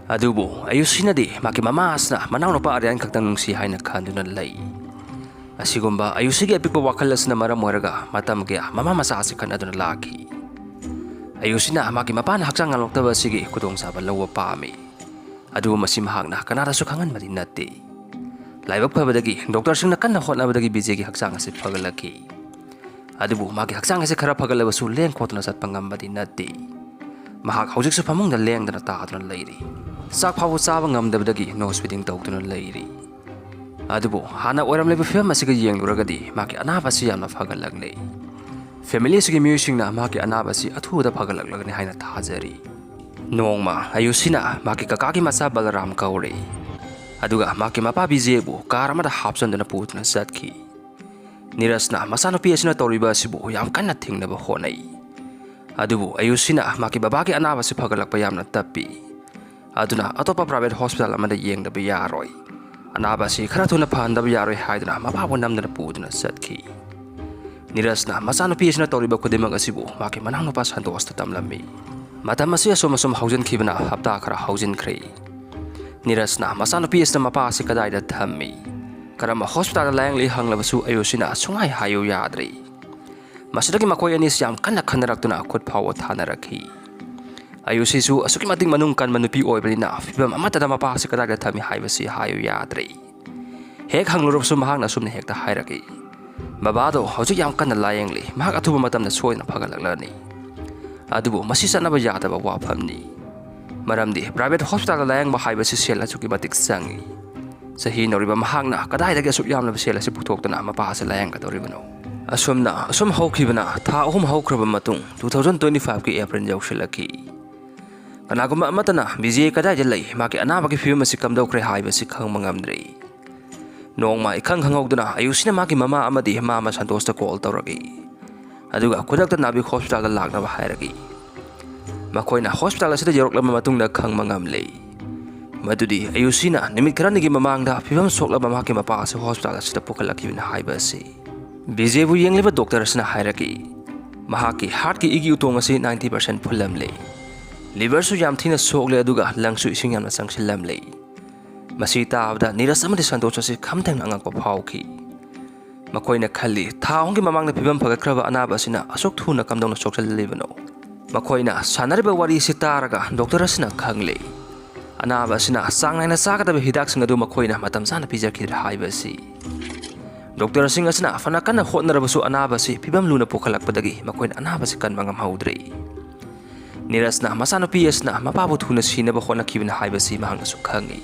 ꯑꯗꯨꯕꯨ ꯑꯌꯨꯁꯤꯅꯗꯤ ꯃꯍꯥꯛꯀꯤ ꯃꯃꯥ ꯑꯁꯤꯅ ꯃꯅꯥꯎꯅꯨꯄꯥ ꯑꯥꯔꯌꯥꯟ ꯈꯛꯇꯪ ꯅꯨꯡꯁꯤ ꯍꯥꯏꯅ ꯈꯟꯗꯨꯅ ꯂꯩ꯫ ꯑꯁꯤꯒꯨꯝꯕ ꯑꯌꯨꯁꯤꯒꯤ ꯑꯄꯤꯛꯄ ꯋꯥꯈꯜ ꯑꯁꯤꯅ ꯃꯔꯝ ꯑꯣꯏꯔꯒ ꯃꯇꯝ ꯀꯌꯥ ꯃꯃꯥ ꯃꯆꯥ ꯑꯁꯤ ꯈꯠꯅꯗꯨꯅ ꯂꯥꯛꯈꯤ꯫ ꯑꯌꯨꯁꯤꯅ ꯃꯍꯥꯛꯀꯤ ꯃꯄꯥꯅ ꯍꯛꯆꯥꯡ ꯉꯝꯂꯛꯇꯕ ꯑꯁꯤꯒꯤ ꯈꯨꯗꯣꯡꯆꯥꯕ ꯂꯧꯕ ꯄꯥꯝꯃꯤ꯫ ꯑꯗꯨꯕꯨ ꯃꯁꯤ ꯃꯍꯥꯛꯅ ꯀꯅꯥꯗꯁꯨ ꯈꯪꯍꯟꯕꯗꯤ ꯅꯠꯇꯦ꯫ ꯂꯥꯏꯕꯛ ꯐꯕꯗꯒꯤ doctorꯁꯤꯡꯅ ꯀꯟꯅ ꯍꯣꯠꯅꯕꯗꯒꯤ ꯕꯤꯖꯦꯒꯤ ꯍꯛꯆꯥꯡ ꯑꯁꯤ ꯐꯒꯠꯂꯛꯈꯤ꯫ ꯑꯗꯨꯕꯨ ꯃꯥꯒꯤ ꯍꯛꯆꯥꯡ ꯑꯁꯤ ꯈꯔ ꯐꯒꯠꯂꯕꯁꯨ ꯂꯦꯡ ꯈꯣꯠꯇꯨꯅ ꯆꯠꯄ ꯉꯝꯕꯗꯤ ꯅꯠꯇꯦ꯫ ꯃꯍꯥꯛ ꯍꯧꯖꯤꯛꯁꯨ ꯐꯃꯨꯡꯗ ꯂꯦꯡꯗꯅ ꯇꯥꯗꯨꯅ ꯂꯩꯔꯤ꯫ ꯆꯥꯛ ꯐꯥꯎꯕ ꯆꯥꯕ ꯉꯝꯗꯕꯗꯒꯤ nose feeding ꯇꯧꯗꯨꯅ ꯂꯩꯔꯤ꯫ ꯑꯗꯨꯕꯨ ꯍꯥꯟꯅ ꯑꯣꯏꯔꯝꯂꯤꯕ ꯐꯤꯕꯝ ꯑꯁꯤꯒ ꯌꯦꯡꯂꯨꯔꯒꯗꯤ ꯃꯍꯥꯛꯀꯤ ꯑꯅꯥꯕ ꯑꯁꯤ ꯌꯥꯝꯅ ꯐꯒꯠꯂꯛꯂꯦ꯫ Family ꯑꯁꯤꯒꯤ ꯃꯤꯑꯣꯏꯁꯤꯡꯅ ꯃꯍꯥꯛꯀꯤ ꯑꯅꯥꯕ ꯑꯁꯤ ꯑꯊꯨꯕꯗ ꯐꯒꯠꯂꯛꯂꯒꯅꯤ ꯍꯥꯏꯅ ꯊꯥꯖꯔꯤ꯫ ꯅꯣꯡꯃ ꯑꯌꯨꯁꯤꯅ ꯃꯍꯥꯛꯀꯤ ꯀꯀꯥꯒꯤ ꯃꯆꯥ ꯕꯂꯔꯥꯝ ꯀꯧꯔꯦ꯫ ꯑꯗꯨꯒ ꯃꯍꯥꯛꯀꯤ ꯃꯄꯥ ꯕꯤꯖꯦꯕꯨ car ꯑꯃꯗ ꯍꯥꯞꯆꯤꯟꯗꯨꯅ ꯄꯨꯗꯨꯅ ꯆꯠꯈꯤ꯫ ꯅꯤꯔꯖꯅ ꯃꯆꯥꯅꯨꯄꯤ ꯑꯁꯤꯅ ꯇꯧꯔꯤꯕ ꯑꯁꯤꯕꯨ ꯌꯥꯝ ꯀꯟꯅ ꯊꯤꯡꯅꯕ ꯍꯣꯠꯅꯩ꯫ ꯑꯗꯨꯕꯨ ꯑꯌꯨꯁꯤꯅ ꯃꯍꯥꯛꯀꯤ ꯕꯕꯥꯒꯤ ꯑꯅꯥꯕ ꯑꯁꯤ ꯐꯒꯠꯂꯛꯄ ꯌꯥꯝꯅ ꯇꯞꯄꯤ꯫ ꯑꯗꯨꯅ ꯑꯇꯣꯞꯄ private hospital ꯑꯃꯗ ꯌꯦꯡꯗꯕ ꯌꯥꯔꯣꯏ꯫ ꯑꯅꯥꯕ ꯑꯁꯤ ꯈꯔ ꯊꯨꯅ ꯐꯍꯟꯗꯕ ꯌꯥꯔꯣꯏ ꯍꯥꯏꯗꯨꯅ ꯃꯄꯥꯕꯨ ꯅꯝꯗꯅ ꯄꯨꯗꯨꯅ ꯆꯠꯈꯤ꯫ ꯅꯤꯔꯖꯅ ꯃꯆꯥꯅꯨꯄꯤ ꯑꯁꯤꯅ ꯇꯧꯔꯤꯕ ꯈꯨꯗꯤꯡꯃꯛ ꯑꯁꯤꯕꯨ ꯃꯍꯥꯛꯀꯤ ꯃꯅꯥꯎꯅꯨꯄꯥ ꯁꯟꯇꯣꯁꯇ ꯇꯝꯂꯝꯃꯤ꯫ ꯃꯇꯝ ꯑꯁꯤ ꯑꯁꯨꯝ ꯑꯁꯨꯝ ꯍꯧꯖꯤꯟꯈꯤꯕꯅ ꯍꯞꯇꯥ ꯈꯔ ꯍꯧꯖꯤꯟꯈ꯭ꯔꯦ꯫ ꯅꯤꯔꯖꯅ ꯃꯆꯥꯅꯨꯄꯤ ꯑꯁꯤꯅ ꯃꯄꯥ ꯑꯁꯤ ꯀꯗꯥꯏꯗ ꯊꯝꯃꯤ, ꯀꯔꯝꯕ hospitalꯗ ꯂꯥꯌꯦꯡꯂꯤ ꯍꯪꯂꯕꯁꯨ ꯑꯌꯨꯁꯤꯅ ꯁꯨꯡꯍꯥꯏ ꯍꯥꯏꯌꯨ ꯌꯥꯗ꯭ꯔꯤ꯫ ꯃꯁꯤꯗꯒꯤ ꯃꯈꯣꯏ ꯑꯅꯤꯁꯤ ꯌꯥꯝ ꯀꯟꯅ ꯈꯟꯅꯔꯛꯇꯨꯅ ꯈꯨꯠ ꯐꯥꯎꯕ ꯊꯥꯅꯔꯛꯈꯤ꯫ ꯑꯌꯨꯁꯤꯁꯨ ꯑꯁꯨꯛꯀꯤ ꯃꯇꯤꯛ ꯃꯅꯨꯡ ꯀꯟꯕ ꯅꯨꯄꯤ ꯑꯣꯏꯕꯅꯤꯅ ꯐꯤꯕꯝ ꯑꯃꯠꯇꯗ ꯃꯄꯥ ꯑꯁꯤ ꯀꯗꯥꯏꯗ ꯊꯝꯃꯤ ꯍꯥꯏꯕꯁꯤ ꯍꯥꯏꯌꯨ ꯌꯥꯗ꯭ꯔꯦ꯫ ꯍꯦꯛ ꯍꯪꯂꯨꯔꯕꯁꯨ ꯃꯍꯥꯛꯅ ꯑꯁꯨꯝꯅ ꯍꯦꯛꯇ ꯍꯥꯏꯔꯛꯏ, "ꯕꯕꯥꯗꯣ ꯍꯧꯖꯤꯛ ꯌꯥꯝ ꯀꯟꯅ ꯂꯥꯌꯦꯡꯂꯤ, ꯃꯍꯥꯛ ꯑꯊꯨꯕ ꯃꯇꯝꯗ ꯁꯣꯏꯗꯅ ꯐꯒꯠꯂꯛꯂꯅꯤ꯫ ꯑꯗꯨꯕꯨ ꯃꯁꯤ ꯆꯠꯅꯕ ꯌꯥꯗꯕ ꯋꯥꯐꯝꯅꯤ꯫ ꯃꯔꯝꯗꯤ private hospitalꯗ ꯂꯥꯌꯦꯡꯕ ꯍꯥꯏꯕꯁꯤ ꯁꯦꯜ ꯑꯁꯨꯛꯀꯤ ꯃꯇꯤꯛ ꯆꯪꯏ꯫ ꯆꯍꯤ ꯅꯧꯔꯤꯕ ꯃꯍꯥꯛꯅ ꯀꯗꯥꯏꯗꯒꯤ ꯑꯁꯨꯛ ꯌꯥꯝꯂꯕ ꯁꯦꯜ ꯑꯁꯤ ꯄꯨꯊꯣꯛꯇꯨꯅ ꯃꯄꯥ ꯑꯁꯤ ꯂꯥꯌꯦꯡꯒꯗꯧꯔꯤꯕꯅꯣ?" ꯑꯁꯨꯝꯅ ꯑꯁꯨꯝ ꯍꯧꯈꯤꯕꯅ ꯊꯥ ꯑꯍꯨꯝ ꯍꯧꯈ꯭ꯔꯕ ꯃꯇꯨꯡ two thousand twenty fiveꯀꯤ April ꯌꯧꯁꯤꯜꯂꯛꯈꯤ꯫ ꯀꯅꯥꯒꯨꯝꯕ ꯑꯃꯠꯇꯅ ꯕꯤꯖꯦ ꯀꯗꯥꯏꯗ ꯂꯩ, ꯃꯍꯥꯛꯀꯤ ꯑꯅꯥꯕꯒꯤ ꯐꯤꯕꯝ ꯑꯁꯤ ꯀꯝꯗꯧꯈ꯭ꯔꯦ ꯍꯥꯏꯕꯁꯤ ꯈꯪꯕ ꯉꯝꯗ꯭ꯔꯤ꯫ ꯅꯣꯡꯃ ꯏꯈꯪ ꯈꯪꯍꯧꯗꯅ ꯑꯌꯨꯁꯤꯅ ꯃꯥꯒꯤ ꯃꯃꯥ ꯑꯃꯗꯤ ꯃꯥꯃ ꯁꯟꯇꯣꯁꯇ call ꯇꯧꯔꯛꯏ꯫ ꯑꯗꯨꯒ ꯈꯨꯗꯛꯇ ꯅꯥꯕꯤꯛ hospitalꯗ ꯂꯥꯛꯅꯕ ꯍꯥꯏꯔꯛꯏ꯫ ꯃꯈꯣꯏꯅ hospital ꯑꯁꯤꯗ ꯌꯧꯔꯛꯂꯕ ꯃꯇꯨꯡꯗ ꯈꯪꯕ ꯉꯝꯂꯦ ꯃꯗꯨꯗꯤ ꯑꯌꯨꯁꯤꯅ ꯅꯨꯃꯤꯠ ꯈꯔꯅꯤꯒꯤ ꯃꯃꯥꯡꯗ ꯐꯤꯕꯝ ꯁꯣꯛꯂꯕ ꯃꯍꯥꯛꯀꯤ ꯃꯄꯥ ꯑꯁꯤ hospital ꯑꯁꯤꯗ ꯄꯨꯈꯠꯂꯛꯈꯤꯕꯅꯤ ꯍꯥꯏꯕ ꯑꯁꯤ꯫ ꯕꯤꯖꯦꯕꯨ ꯌꯦꯡꯂꯤꯕ doctor ꯑꯁꯤꯅ ꯍꯥꯏꯔꯛꯏ, ꯃꯍꯥꯛꯀꯤ heartꯀꯤ ꯏꯒꯤ ꯎꯇꯣꯡ ꯑꯁꯤ ninety percent ꯐꯨꯜꯂꯝꯂꯦ꯫ Liverꯁꯨ ꯌꯥꯝ ꯊꯤꯅ ꯁꯣꯛꯂꯦ, ꯑꯗꯨꯒ lungsꯁꯨ ꯏꯁꯤꯡ ꯌꯥꯝꯅ ꯆꯪꯁꯤꯜꯂꯝꯂꯦ꯫ ꯃꯁꯤ ꯇꯥꯕꯗ ꯅꯤꯔꯖ ꯑꯃꯗꯤ ꯁꯟꯇꯣꯁ ꯑꯁꯤ ꯈꯝꯊꯦꯡꯅ ꯑꯉꯛꯄ ꯐꯥꯎꯈꯤ꯫ ꯃꯈꯣꯏꯅ ꯈꯜꯂꯤ, ꯊꯥ ꯑꯍꯨꯝꯒꯤ ꯃꯃꯥꯡꯗ ꯐꯤꯕꯝ ꯐꯒꯠꯈ꯭ꯔꯕ ꯑꯅꯥꯕ ꯑꯁꯤꯅ ꯑꯁꯨꯛ ꯊꯨꯅ ꯀꯝꯗꯧꯅ ꯁꯣꯛꯆꯜꯂꯤꯕꯅꯣ? ꯃꯈꯣꯏꯅ ꯁꯥꯟꯅꯔꯤꯕ ꯋꯥꯔꯤ ꯑꯁꯤ ꯇꯥꯔꯒ doctor ꯑꯁꯤꯅ ꯈꯪꯂꯦ, ꯑꯅꯥꯕ ꯑꯁꯤꯅ ꯆꯥꯡ ꯅꯥꯏꯅ ꯆꯥꯒꯗꯕ ꯍꯤꯗꯥꯛꯁꯤꯡ ꯑꯗꯨ ꯃꯈꯣꯏꯅ ꯃꯇꯝ ꯆꯥꯅ ꯄꯤꯖꯈꯤꯗ꯭ꯔꯦ ꯍꯥꯏꯕ ꯑꯁꯤ꯫ Doctorꯁꯤꯡ ꯑꯁꯤꯅ ꯐꯅ ꯀꯟꯅ ꯍꯣꯠꯅꯔꯕꯁꯨ ꯑꯅꯥꯕ ꯑꯁꯤ ꯐꯤꯕꯝ ꯂꯨꯅ ꯄꯨꯈꯠꯂꯛꯄꯗꯒꯤ ꯃꯈꯣꯏꯅ ꯑꯅꯥꯕ ꯑꯁꯤ ꯀꯟꯕ ꯉꯝꯍꯧꯗ꯭ꯔꯦ꯫ ꯅꯤꯔꯖꯅ ꯃꯆꯥꯅꯨꯄꯤ ꯑꯁꯤꯅ ꯃꯄꯥꯕꯨ ꯊꯨꯅ ꯁꯤꯅꯕ ꯍꯣꯠꯅꯈꯤꯕꯅꯤ ꯍꯥꯏꯕꯁꯤ ꯃꯍꯥꯛꯅꯁꯨ ꯈꯪꯏ꯫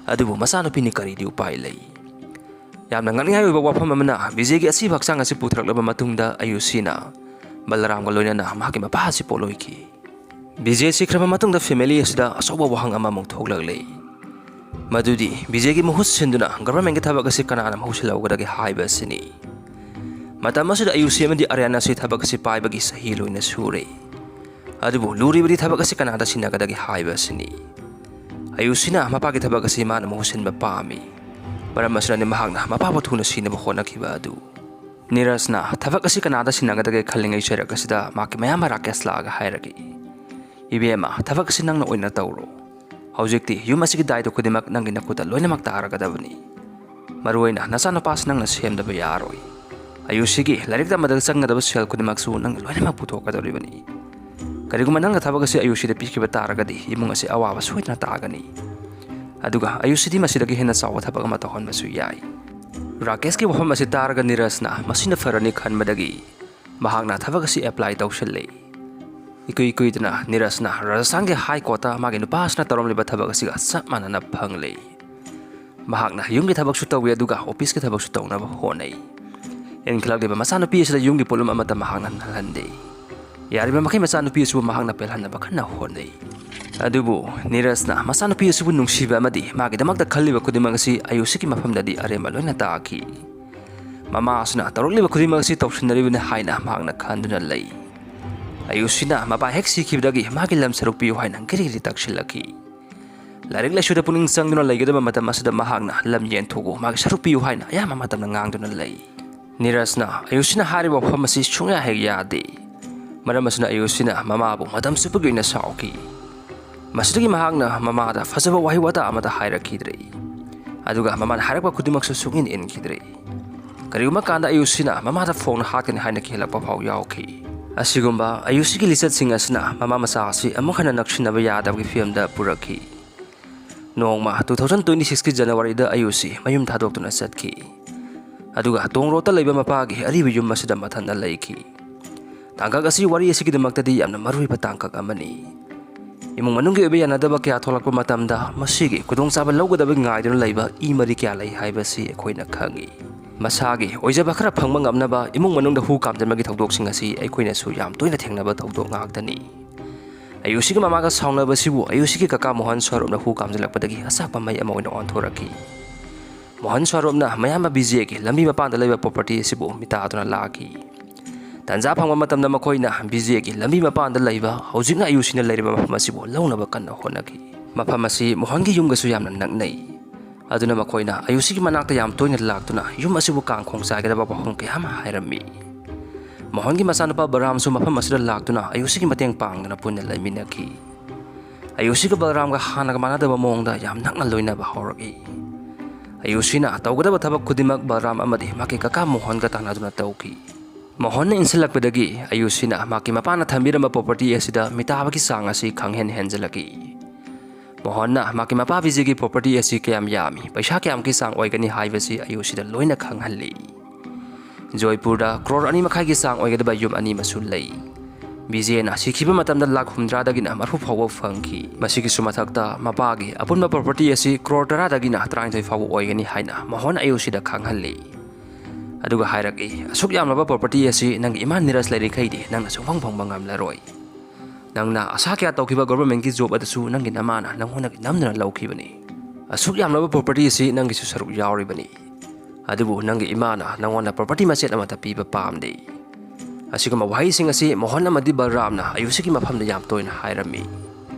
ꯑꯗꯨꯕꯨ ꯃꯆꯥꯅꯨꯄꯤꯅ ꯀꯔꯤꯗꯤ ꯎꯄꯥꯏ ꯂꯩ? ꯌꯥꯝꯅ ꯉꯛꯅꯤꯡꯉꯥꯏ ꯑꯣꯏꯕ ꯋꯥꯐꯝ ꯑꯃꯅ, ꯕꯤꯖꯦꯒꯤ ꯑꯁꯤꯕ ꯍꯛꯆꯥꯡ ꯑꯁꯤ ꯄꯨꯊꯔꯛꯂꯕ ꯃꯇꯨꯡꯗ ꯑꯌꯨꯁꯤꯅ ꯕꯂꯔꯥꯝꯒ ꯂꯣꯏꯅꯅ ꯃꯍꯥꯛꯀꯤ ꯃꯄꯥ ꯑꯁꯤ ꯄꯣꯠꯂꯣꯏꯈꯤ꯫ ꯕꯤꯖꯦ ꯁꯤꯈ꯭ꯔꯕ ꯃꯇꯨꯡꯗ family ꯑꯁꯤꯗ ꯑꯆꯧꯕ ꯋꯥꯍꯪ ꯑꯃꯃꯨꯛ ꯊꯣꯛꯂꯛꯂꯦ꯫ ꯃꯗꯨꯗꯤ ꯕꯤꯖꯦꯒꯤ ꯃꯍꯨꯠ ꯁꯤꯟꯗꯨꯅ governmentꯀꯤ ꯊꯕꯛ ꯑꯁꯤ ꯀꯅꯥꯅ ꯃꯍꯨꯠ ꯁꯤꯜꯍꯧꯒꯗꯒꯦ ꯍꯥꯏꯕ ꯑꯁꯤꯅꯤ꯫ ꯃꯇꯝ ꯑꯁꯤꯗ ꯑꯌꯨꯁꯤ ꯑꯃꯗꯤ ꯑꯔꯌꯥꯟ ꯑꯁꯤ ꯊꯕꯛ ꯑꯁꯤ ꯄꯥꯏꯕꯒꯤ ꯆꯍꯤ ꯂꯣꯏꯅ ꯁꯨꯔꯦ꯫ ꯑꯗꯨꯕꯨ ꯂꯨꯔꯤꯕꯗꯤ ꯊꯕꯛ ꯑꯁꯤ ꯀꯅꯥꯗ ꯁꯤꯟꯅꯒꯗꯒꯦ ꯍꯥꯏꯕ ꯑꯁꯤꯅꯤ꯫ ꯑꯌꯨꯁꯤꯅ ꯃꯄꯥꯒꯤ ꯊꯕꯛ ꯑꯁꯤ ꯃꯥꯅ ꯃꯍꯨꯠ ꯁꯤꯟꯕ ꯄꯥꯝꯃꯤ꯫ ꯃꯔꯝ ꯑꯁꯤꯅꯅꯤ ꯃꯍꯥꯛꯅ ꯃꯄꯥꯕꯨ ꯊꯨꯅ ꯁꯤꯅꯕ ꯍꯣꯠꯅꯈꯤꯕ ꯑꯗꯨ꯫ ꯅꯤꯔꯖꯅ ꯊꯕꯛ ꯑꯁꯤ ꯀꯅꯥꯗ ꯁꯤꯟꯅꯒꯗꯒꯦ ꯈꯜꯂꯤꯉꯩ ꯆꯩꯔꯛ ꯑꯁꯤꯗ ꯃꯍꯥꯛꯀꯤ ꯃꯌꯥꯝꯕ ꯔꯥꯀꯦꯁ ꯂꯥꯛꯑꯒ ꯍꯥꯏꯔꯛꯏ, "ꯏꯕꯦꯝꯃ, ꯊꯕꯛ ꯑꯁꯤ ꯅꯪꯅ ꯑꯣꯏꯅ ꯇꯧꯔꯣ꯫ ꯍꯧꯖꯤꯛꯇꯤ ꯌꯨꯝ ꯑꯁꯤꯒꯤ ꯗꯥꯏꯇ ꯈꯨꯗꯤꯡꯃꯛ ꯅꯪꯒꯤ ꯅꯈꯨꯠꯇ ꯂꯣꯏꯅꯃꯛ ꯇꯥꯔꯒꯗꯕꯅꯤ꯫ ꯃꯔꯨꯑꯣꯏꯅ ꯅꯆꯥꯅꯨꯄꯥꯁꯤ ꯅꯪꯅ ꯁꯦꯝꯗꯕ ꯌꯥꯔꯣꯏ꯫ ꯑꯌꯨꯁꯤꯒꯤ ꯂꯥꯏꯔꯤꯛ ꯇꯝꯕꯗ ꯆꯪꯒꯗꯕ ꯁꯦꯜ ꯈꯨꯗꯤꯡꯃꯛꯁꯨ ꯅꯪꯅ ꯂꯣꯏꯅꯃꯛ ꯄꯨꯊꯣꯛꯀꯗꯧꯔꯤꯕꯅꯤ꯫ ꯀꯔꯤꯒꯨꯝꯕ ꯅꯪꯅ ꯊꯕꯛ ꯑꯁꯤ ꯑꯌꯨꯁꯤꯗ ꯄꯤꯈꯤꯕ ꯇꯥꯔꯒꯗꯤ ꯏꯃꯨꯡ ꯑꯁꯤ ꯑꯋꯥꯕ ꯁꯣꯏꯗꯅ ꯇꯥꯒꯅꯤ꯫ ꯑꯗꯨꯒ ꯑꯌꯨꯁꯤꯗꯤ ꯃꯁꯤꯗꯒꯤ ꯍꯦꯟꯅ ꯆꯥꯎꯕ ꯊꯕꯛ ꯑꯃ ꯇꯧꯍꯟꯕꯁꯨ ꯌꯥꯏ"꯫ ꯔꯥꯀꯦꯁꯀꯤ ꯋꯥꯐꯝ ꯑꯁꯤ ꯇꯥꯔꯒ ꯅꯤꯔꯖꯅ ꯃꯁꯤꯅ ꯐꯔꯅꯤ ꯈꯟꯕꯗꯒꯤ ꯃꯍꯥꯛꯅ ꯊꯕꯛ ꯑꯁꯤ apply ꯇꯧꯁꯤꯜꯂꯤ꯫ ꯏꯀꯨꯏ ꯀꯨꯏꯗꯅ ꯅꯤꯔꯖꯅ ꯔꯥꯖꯁꯊꯥꯟꯒꯤ High Courtꯇ ꯃꯥꯒꯤ ꯅꯨꯄꯥ ꯑꯁꯤꯅ ꯇꯧꯔꯝꯂꯤꯕ ꯊꯕꯛ ꯑꯁꯤꯒ ꯆꯞ ꯃꯥꯟꯅꯅ ꯐꯪꯂꯤ꯫ ꯃꯍꯥꯛꯅ ꯌꯨꯝꯒꯤ ꯊꯕꯛꯁꯨ ꯇꯧꯏ, ꯑꯗꯨꯒ officeꯀꯤ ꯊꯕꯛꯁꯨ ꯇꯧꯅꯕ ꯍꯣꯠꯅꯩ꯫ ꯏꯟꯈꯠꯂꯛꯂꯤꯕ ꯃꯆꯥꯅꯨꯄꯤ ꯑꯁꯤꯗ ꯌꯨꯝꯒꯤ ꯄꯣꯠꯂꯨꯝ ꯑꯃꯠꯇ ꯃꯍꯥꯛꯅ ꯅꯜꯍꯟꯗꯦ꯫ ꯌꯥꯔꯤꯕ ꯃꯈꯩ ꯃꯆꯥꯅꯨꯄꯤ ꯑꯁꯤꯕꯨ ꯃꯍꯥꯛꯅ ꯄꯦꯜꯍꯟꯅꯕ ꯀꯟꯅ ꯍꯣꯠꯅꯩ꯫ ꯑꯗꯨꯕꯨ ꯅꯤꯔꯖꯅ ꯃꯆꯥꯅꯨꯄꯤ ꯑꯁꯤꯕꯨ ꯅꯨꯡꯁꯤꯕ ꯑꯃꯗꯤ ꯃꯥꯒꯤꯗꯃꯛꯇ ꯈꯜꯂꯤꯕ ꯈꯨꯗꯤꯡꯃꯛ ꯑꯁꯤ ꯑꯌꯨꯁꯤꯒꯤ ꯃꯐꯝꯗꯗꯤ ꯑꯔꯦꯝꯕ ꯂꯣꯏꯅ ꯇꯥꯈꯤ꯫ ꯃꯃꯥ ꯑꯁꯤꯅ ꯇꯧꯔꯛꯂꯤꯕ ꯈꯨꯗꯤꯡꯃꯛ ꯑꯁꯤ ꯇꯧꯁꯤꯟꯅꯔꯤꯕꯅꯤ ꯍꯥꯏꯅ ꯃꯍꯥꯛꯅ ꯈꯟꯗꯨꯅ ꯂꯩ꯫ ꯑꯌꯨꯁꯤꯅ ꯃꯄꯥ ꯍꯦꯛ ꯁꯤꯈꯤꯕꯗꯒꯤ ꯃꯥꯒꯤ ꯂꯝ ꯁꯔꯨꯛ ꯄꯤꯌꯨ ꯍꯥꯏꯅ ꯒꯤꯔꯤ ꯒꯤꯔꯤ ꯇꯛꯁꯤꯜꯂꯛꯈꯤ꯫ ꯂꯥꯏꯔꯤꯛ ꯂꯥꯏꯁꯨꯗ ꯄꯨꯛꯅꯤꯡ ꯆꯪꯗꯨꯅ ꯂꯩꯒꯗꯕ ꯃꯇꯝ ꯑꯁꯤꯗ ꯃꯍꯥꯛꯅ "ꯂꯝ ꯌꯦꯟꯊꯣꯛꯎ, ꯃꯥꯒꯤ ꯁꯔꯨꯛ ꯄꯤꯌꯨ" ꯍꯥꯏꯅ ꯑꯌꯥꯝꯕ ꯃꯇꯝꯗ ꯉꯥꯡꯗꯨꯅ ꯂꯩ꯫ ꯅꯤꯔꯖꯅ ꯑꯌꯨꯁꯤꯅ ꯍꯥꯏꯔꯤꯕ ꯋꯥꯐꯝ ꯑꯁꯤ ꯁꯨꯡꯌꯥ ꯍꯦꯛ ꯌꯥꯗꯦ꯫ ꯃꯔꯝ ꯑꯁꯤꯅ ꯑꯌꯨꯁꯤꯅ ꯃꯃꯥꯕꯨ ꯃꯇꯝ ꯆꯨꯞꯄꯒꯤ ꯑꯣꯏꯅ ꯁꯥꯎꯈꯤ꯫ ꯃꯁꯤꯗꯒꯤ ꯃꯍꯥꯛꯅ ꯃꯃꯥꯗ ꯐꯖꯕ ꯋꯥꯍꯩ ꯋꯥꯇꯥ ꯑꯃꯠꯇ ꯍꯥꯏꯔꯛꯈꯤꯗ꯭ꯔꯦ꯫ ꯑꯗꯨꯒ ꯃꯃꯥꯅ ꯍꯥꯏꯔꯛꯄ ꯈꯨꯗꯤꯡꯃꯛꯁꯨ ꯁꯨꯛꯏꯟ ꯏꯟꯈꯤꯗ꯭ꯔꯦ꯫ ꯀꯔꯤꯒꯨꯝꯕ ꯀꯥꯟꯗ ꯑꯌꯨꯁꯤꯅ ꯃꯃꯥꯗ ꯐꯣꯡꯅ ꯍꯥꯠꯀꯅꯤ ꯍꯥꯏꯅ ꯀꯤꯍꯜꯂꯛꯄ ꯐꯥꯎ ꯌꯥꯎꯈꯤ꯫ ꯑꯁꯤꯒꯨꯝꯕ ꯑꯌꯨꯁꯤꯒꯤ ꯂꯤꯆꯠꯁꯤꯡ ꯑꯁꯤꯅ ꯃꯃꯥ ꯃꯆꯥ ꯑꯁꯤ ꯑꯃꯨꯛ ꯍꯟꯅ ꯅꯛꯁꯤꯟꯅꯕ ꯌꯥꯗꯕꯒꯤ ꯐꯤꯕꯝꯗ ꯄꯨꯔꯛꯈꯤ꯫ ꯅꯣꯡꯃ two thousand twenty sixꯀꯤ Januaryꯗ ꯑꯌꯨꯁꯤ ꯃꯌꯨꯝ ꯊꯥꯗꯣꯛꯇꯨꯅ ꯆꯠꯈꯤ꯫ ꯑꯗꯨꯒ ꯇꯣꯡ ꯔꯣꯗꯇ ꯂꯩꯕ ꯃꯄꯥꯒꯤ ꯑꯔꯤꯕ ꯌꯨꯝ ꯑꯁꯤꯗ ꯃꯊꯟꯇ ꯂꯩꯈꯤ꯫ ꯇꯥꯡꯀꯛ ꯑꯁꯤ ꯋꯥꯔꯤ ꯑꯁꯤꯒꯤꯗꯃꯛꯇꯗꯤ ꯌꯥꯝꯅ ꯃꯔꯨꯑꯣꯏꯕ ꯇꯥꯡꯀꯛ ꯑꯃꯅꯤ꯫ ꯏꯃꯨꯡ ꯃꯅꯨꯡꯒꯤ ꯑꯣꯏꯕ ꯌꯥꯅꯗꯕ ꯀꯌꯥ ꯊꯣꯛꯂꯛꯄ ꯃꯇꯝꯗ ꯃꯁꯤꯒꯤ ꯈꯨꯗꯣꯡꯆꯥꯕ ꯂꯧꯒꯗꯕ ꯉꯥꯏꯗꯨꯅ ꯂꯩꯕ ꯏ ꯃꯔꯤ ꯀꯌꯥ ꯂꯩ ꯍꯥꯏꯕꯁꯤ ꯑꯩꯈꯣꯏꯅ ꯈꯪꯏ꯫ ꯃꯁꯥꯒꯤ ꯑꯣꯏꯖꯕ ꯈꯔ ꯐꯪꯕ ꯉꯝꯅꯕ ꯏꯃꯨꯡ ꯃꯅꯨꯡꯗ ꯍꯨ ꯀꯥꯝꯖꯟꯕꯒꯤ ꯊꯧꯗꯣꯛꯁꯤꯡ ꯑꯁꯤ ꯑꯩꯈꯣꯏꯅꯁꯨ ꯌꯥꯝ ꯇꯣꯏꯅ ꯊꯦꯡꯅꯕ ꯊꯧꯗꯣꯛ ꯉꯥꯛꯇꯅꯤ꯫ ꯑꯌꯨꯁꯤꯒꯤ ꯃꯃꯥꯒ ꯁꯥꯎꯅꯕꯁꯤꯕꯨ ꯑꯌꯨꯁꯤꯒꯤ ꯀꯀꯥ ꯃꯣꯍꯟ ꯁ꯭ꯋꯔꯨꯞꯅ ꯍꯨ ꯀꯥꯝꯖꯜꯂꯛꯄꯗꯒꯤ ꯑꯆꯥꯛꯄ ꯃꯩ ꯑꯃ ꯑꯣꯏꯅ ꯑꯣꯟꯊꯣꯔꯛꯈꯤ꯫ ꯃꯣꯍꯟ ꯁ꯭ꯋꯔꯨꯞꯅ ꯃꯌꯥꯝꯕ ꯕꯤꯖꯦꯒꯤ ꯂꯝꯕꯤ ꯃꯄꯥꯟꯗ ꯂꯩꯕ property ꯑꯁꯤꯕꯨ ꯃꯤꯇꯥꯗꯨꯅ ꯂꯥꯛꯈꯤ꯫ ꯇꯥꯟꯖꯥ ꯐꯪꯕ ꯃꯇꯝꯗ ꯃꯈꯣꯏꯅ ꯕꯤꯖꯦꯒꯤ ꯂꯝꯕꯤ ꯃꯄꯥꯟꯗ ꯂꯩꯕ, ꯍꯧꯖꯤꯛꯅ ꯑꯌꯨꯁꯤꯅ ꯂꯩꯔꯤꯕ ꯃꯐꯝ ꯑꯁꯤꯕꯨ ꯂꯧꯅꯕ ꯀꯟꯅ ꯍꯣꯠꯅꯈꯤ꯫ ꯃꯐꯝ ꯑꯁꯤ ꯃꯣꯍꯟꯒꯤ ꯌꯨꯝꯒꯁꯨ ꯌꯥꯝꯅ ꯅꯛꯅꯩ꯫ ꯑꯗꯨꯅ ꯃꯈꯣꯏꯅ ꯑꯌꯨꯁꯤꯒꯤ ꯃꯅꯥꯛꯇ ꯌꯥꯝ ꯇꯣꯏꯅ ꯂꯥꯛꯇꯨꯅ ꯌꯨꯝ ꯑꯁꯤꯕꯨ ꯀꯥꯡꯈꯣꯡ ꯆꯥꯏꯒꯗꯕ ꯋꯥꯐꯝ ꯀꯌꯥ ꯑꯃ ꯍꯥꯏꯔꯝꯃꯤ꯫ ꯃꯣꯍꯟꯒꯤ ꯃꯆꯥꯅꯨꯄꯥ ꯕꯂꯔꯥꯝꯁꯨ ꯃꯐꯝ ꯑꯁꯤꯗ ꯂꯥꯛꯇꯨꯅ ꯑꯌꯨꯁꯤꯒꯤ ꯃꯇꯦꯡ ꯄꯥꯡꯗꯨꯅ ꯄꯨꯟꯅ ꯂꯩꯃꯤꯟꯅꯈꯤ꯫ ꯑꯌꯨꯁꯤꯒ ꯕꯂꯔꯥꯝꯒ ꯍꯥꯟꯅꯒ ꯃꯥꯟꯅꯗꯕ ꯃꯑꯣꯡꯗ ꯌꯥꯝ ꯅꯛꯅ ꯂꯣꯏꯅꯕ ꯍꯧꯔꯛꯏ꯫ ꯑꯌꯨꯁꯤꯅ ꯇꯧꯒꯗꯕ ꯊꯕꯛ ꯈꯨꯗꯤꯡꯃꯛ ꯕꯂꯔꯥꯝ ꯑꯃꯗꯤ ꯃꯍꯥꯛꯀꯤ ꯀꯀꯥ ꯃꯣꯍꯟꯒ ꯇꯥꯟꯅꯗꯨꯅ ꯇꯧꯈꯤ꯫ ꯃꯣꯍꯟꯅ ꯏꯟꯁꯤꯜꯂꯛꯄꯗꯒꯤ ꯑꯌꯨꯁꯤꯅ ꯃꯍꯥꯛꯀꯤ ꯃꯄꯥꯅ ꯊꯝꯕꯤꯔꯝꯕ property ꯑꯁꯤꯗ ꯃꯤꯇꯥꯕꯒꯤ ꯆꯥꯡ ꯑꯁꯤ ꯈꯪꯍꯦꯟ ꯍꯦꯟꯖꯤꯜꯂꯛꯏ꯫ ꯃꯣꯍꯟꯅ ꯃꯍꯥꯛꯀꯤ ꯃꯄꯥ ꯕꯤꯖꯦꯒꯤ property ꯑꯁꯤ ꯀꯌꯥꯝ ꯌꯥꯝꯃꯤ, ꯄꯩꯁꯥ ꯀꯌꯥꯃꯨꯛꯀꯤ ꯆꯥꯡ ꯑꯣꯏꯒꯅꯤ ꯍꯥꯏꯕꯁꯤ ꯑꯌꯨꯁꯤꯗ ꯂꯣꯏꯅ ꯈꯪꯍꯜꯂꯤ꯫ ꯖꯣꯏꯄꯨꯔꯗ ꯀ꯭ꯔꯣꯔ ꯑꯅꯤ ꯃꯈꯥꯏꯒꯤ ꯆꯥꯡ ꯑꯣꯏꯒꯗꯕ ꯌꯨꯝ ꯑꯅꯤ ꯑꯃꯁꯨ ꯂꯩ꯫ ꯕꯤꯖꯦꯅ ꯁꯤꯈꯤꯕ ꯃꯇꯝꯗ ꯂꯥꯈ ꯍꯨꯝꯗ꯭ꯔꯥꯗꯒꯤꯅ ꯃꯔꯐꯨ ꯐꯥꯎꯕ ꯐꯪꯈꯤ꯫ ꯃꯁꯤꯒꯤꯁꯨ ꯃꯊꯛꯇ ꯃꯄꯥꯒꯤ ꯑꯄꯨꯟꯕ property ꯑꯁꯤ ꯀ꯭ꯔꯣꯔ ꯇꯔꯥꯗꯒꯤꯅ ꯇꯔꯥꯅꯤꯊꯣꯏ ꯐꯥꯎꯕ ꯑꯣꯏꯒꯅꯤ ꯍꯥꯏꯅ ꯃꯣꯍꯟ ꯑꯌꯨꯁꯤꯗ ꯈꯪꯍꯜꯂꯤ꯫ ꯑꯗꯨꯒ ꯍꯥꯏꯔꯛꯏ, "ꯑꯁꯨꯛ ꯌꯥꯝꯂꯕ property ꯑꯁꯤ ꯅꯪꯒꯤ ꯏꯃꯥ ꯅꯤꯔꯖ ꯂꯩꯔꯤꯈꯩꯗꯤ ꯅꯪꯅ ꯁꯨꯡꯐꯪ ꯐꯪꯕ ꯉꯝꯂꯔꯣꯏ꯫ ꯅꯪꯅ ꯑꯁꯥ ꯀꯌꯥ ꯇꯧꯈꯤꯕ governmentꯀꯤ job ꯑꯗꯨꯁꯨ ꯅꯪꯒꯤ ꯅꯃꯥꯅ ꯅꯪꯉꯣꯟꯗꯒꯤ ꯅꯝꯗꯨꯅ ꯂꯧꯈꯤꯕꯅꯤ꯫ ꯑꯁꯨꯛ ꯌꯥꯝꯂꯕ property ꯑꯁꯤ ꯅꯪꯒꯤꯁꯨ ꯁꯔꯨꯛ ꯌꯥꯎꯔꯤꯕꯅꯤ꯫ ꯑꯗꯨꯕꯨ ꯅꯪꯒꯤ ꯏꯃꯥꯅ ꯅꯪꯉꯣꯟꯗ property ꯃꯆꯦꯠ ꯑꯃꯠꯇ ꯄꯤꯕ ꯄꯥꯝꯗꯦ꯫" ꯑꯁꯤꯒꯨꯝꯕ ꯋꯥꯍꯩꯁꯤꯡ ꯑꯁꯤ ꯃꯣꯍꯟ ꯑꯃꯗꯤ ꯕꯂꯔꯥꯝꯅ ꯑꯌꯨꯁꯤꯒꯤ ꯃꯐꯝꯗ ꯌꯥꯝ ꯇꯣꯏꯅ ꯍꯥꯏꯔꯝꯃꯤ꯫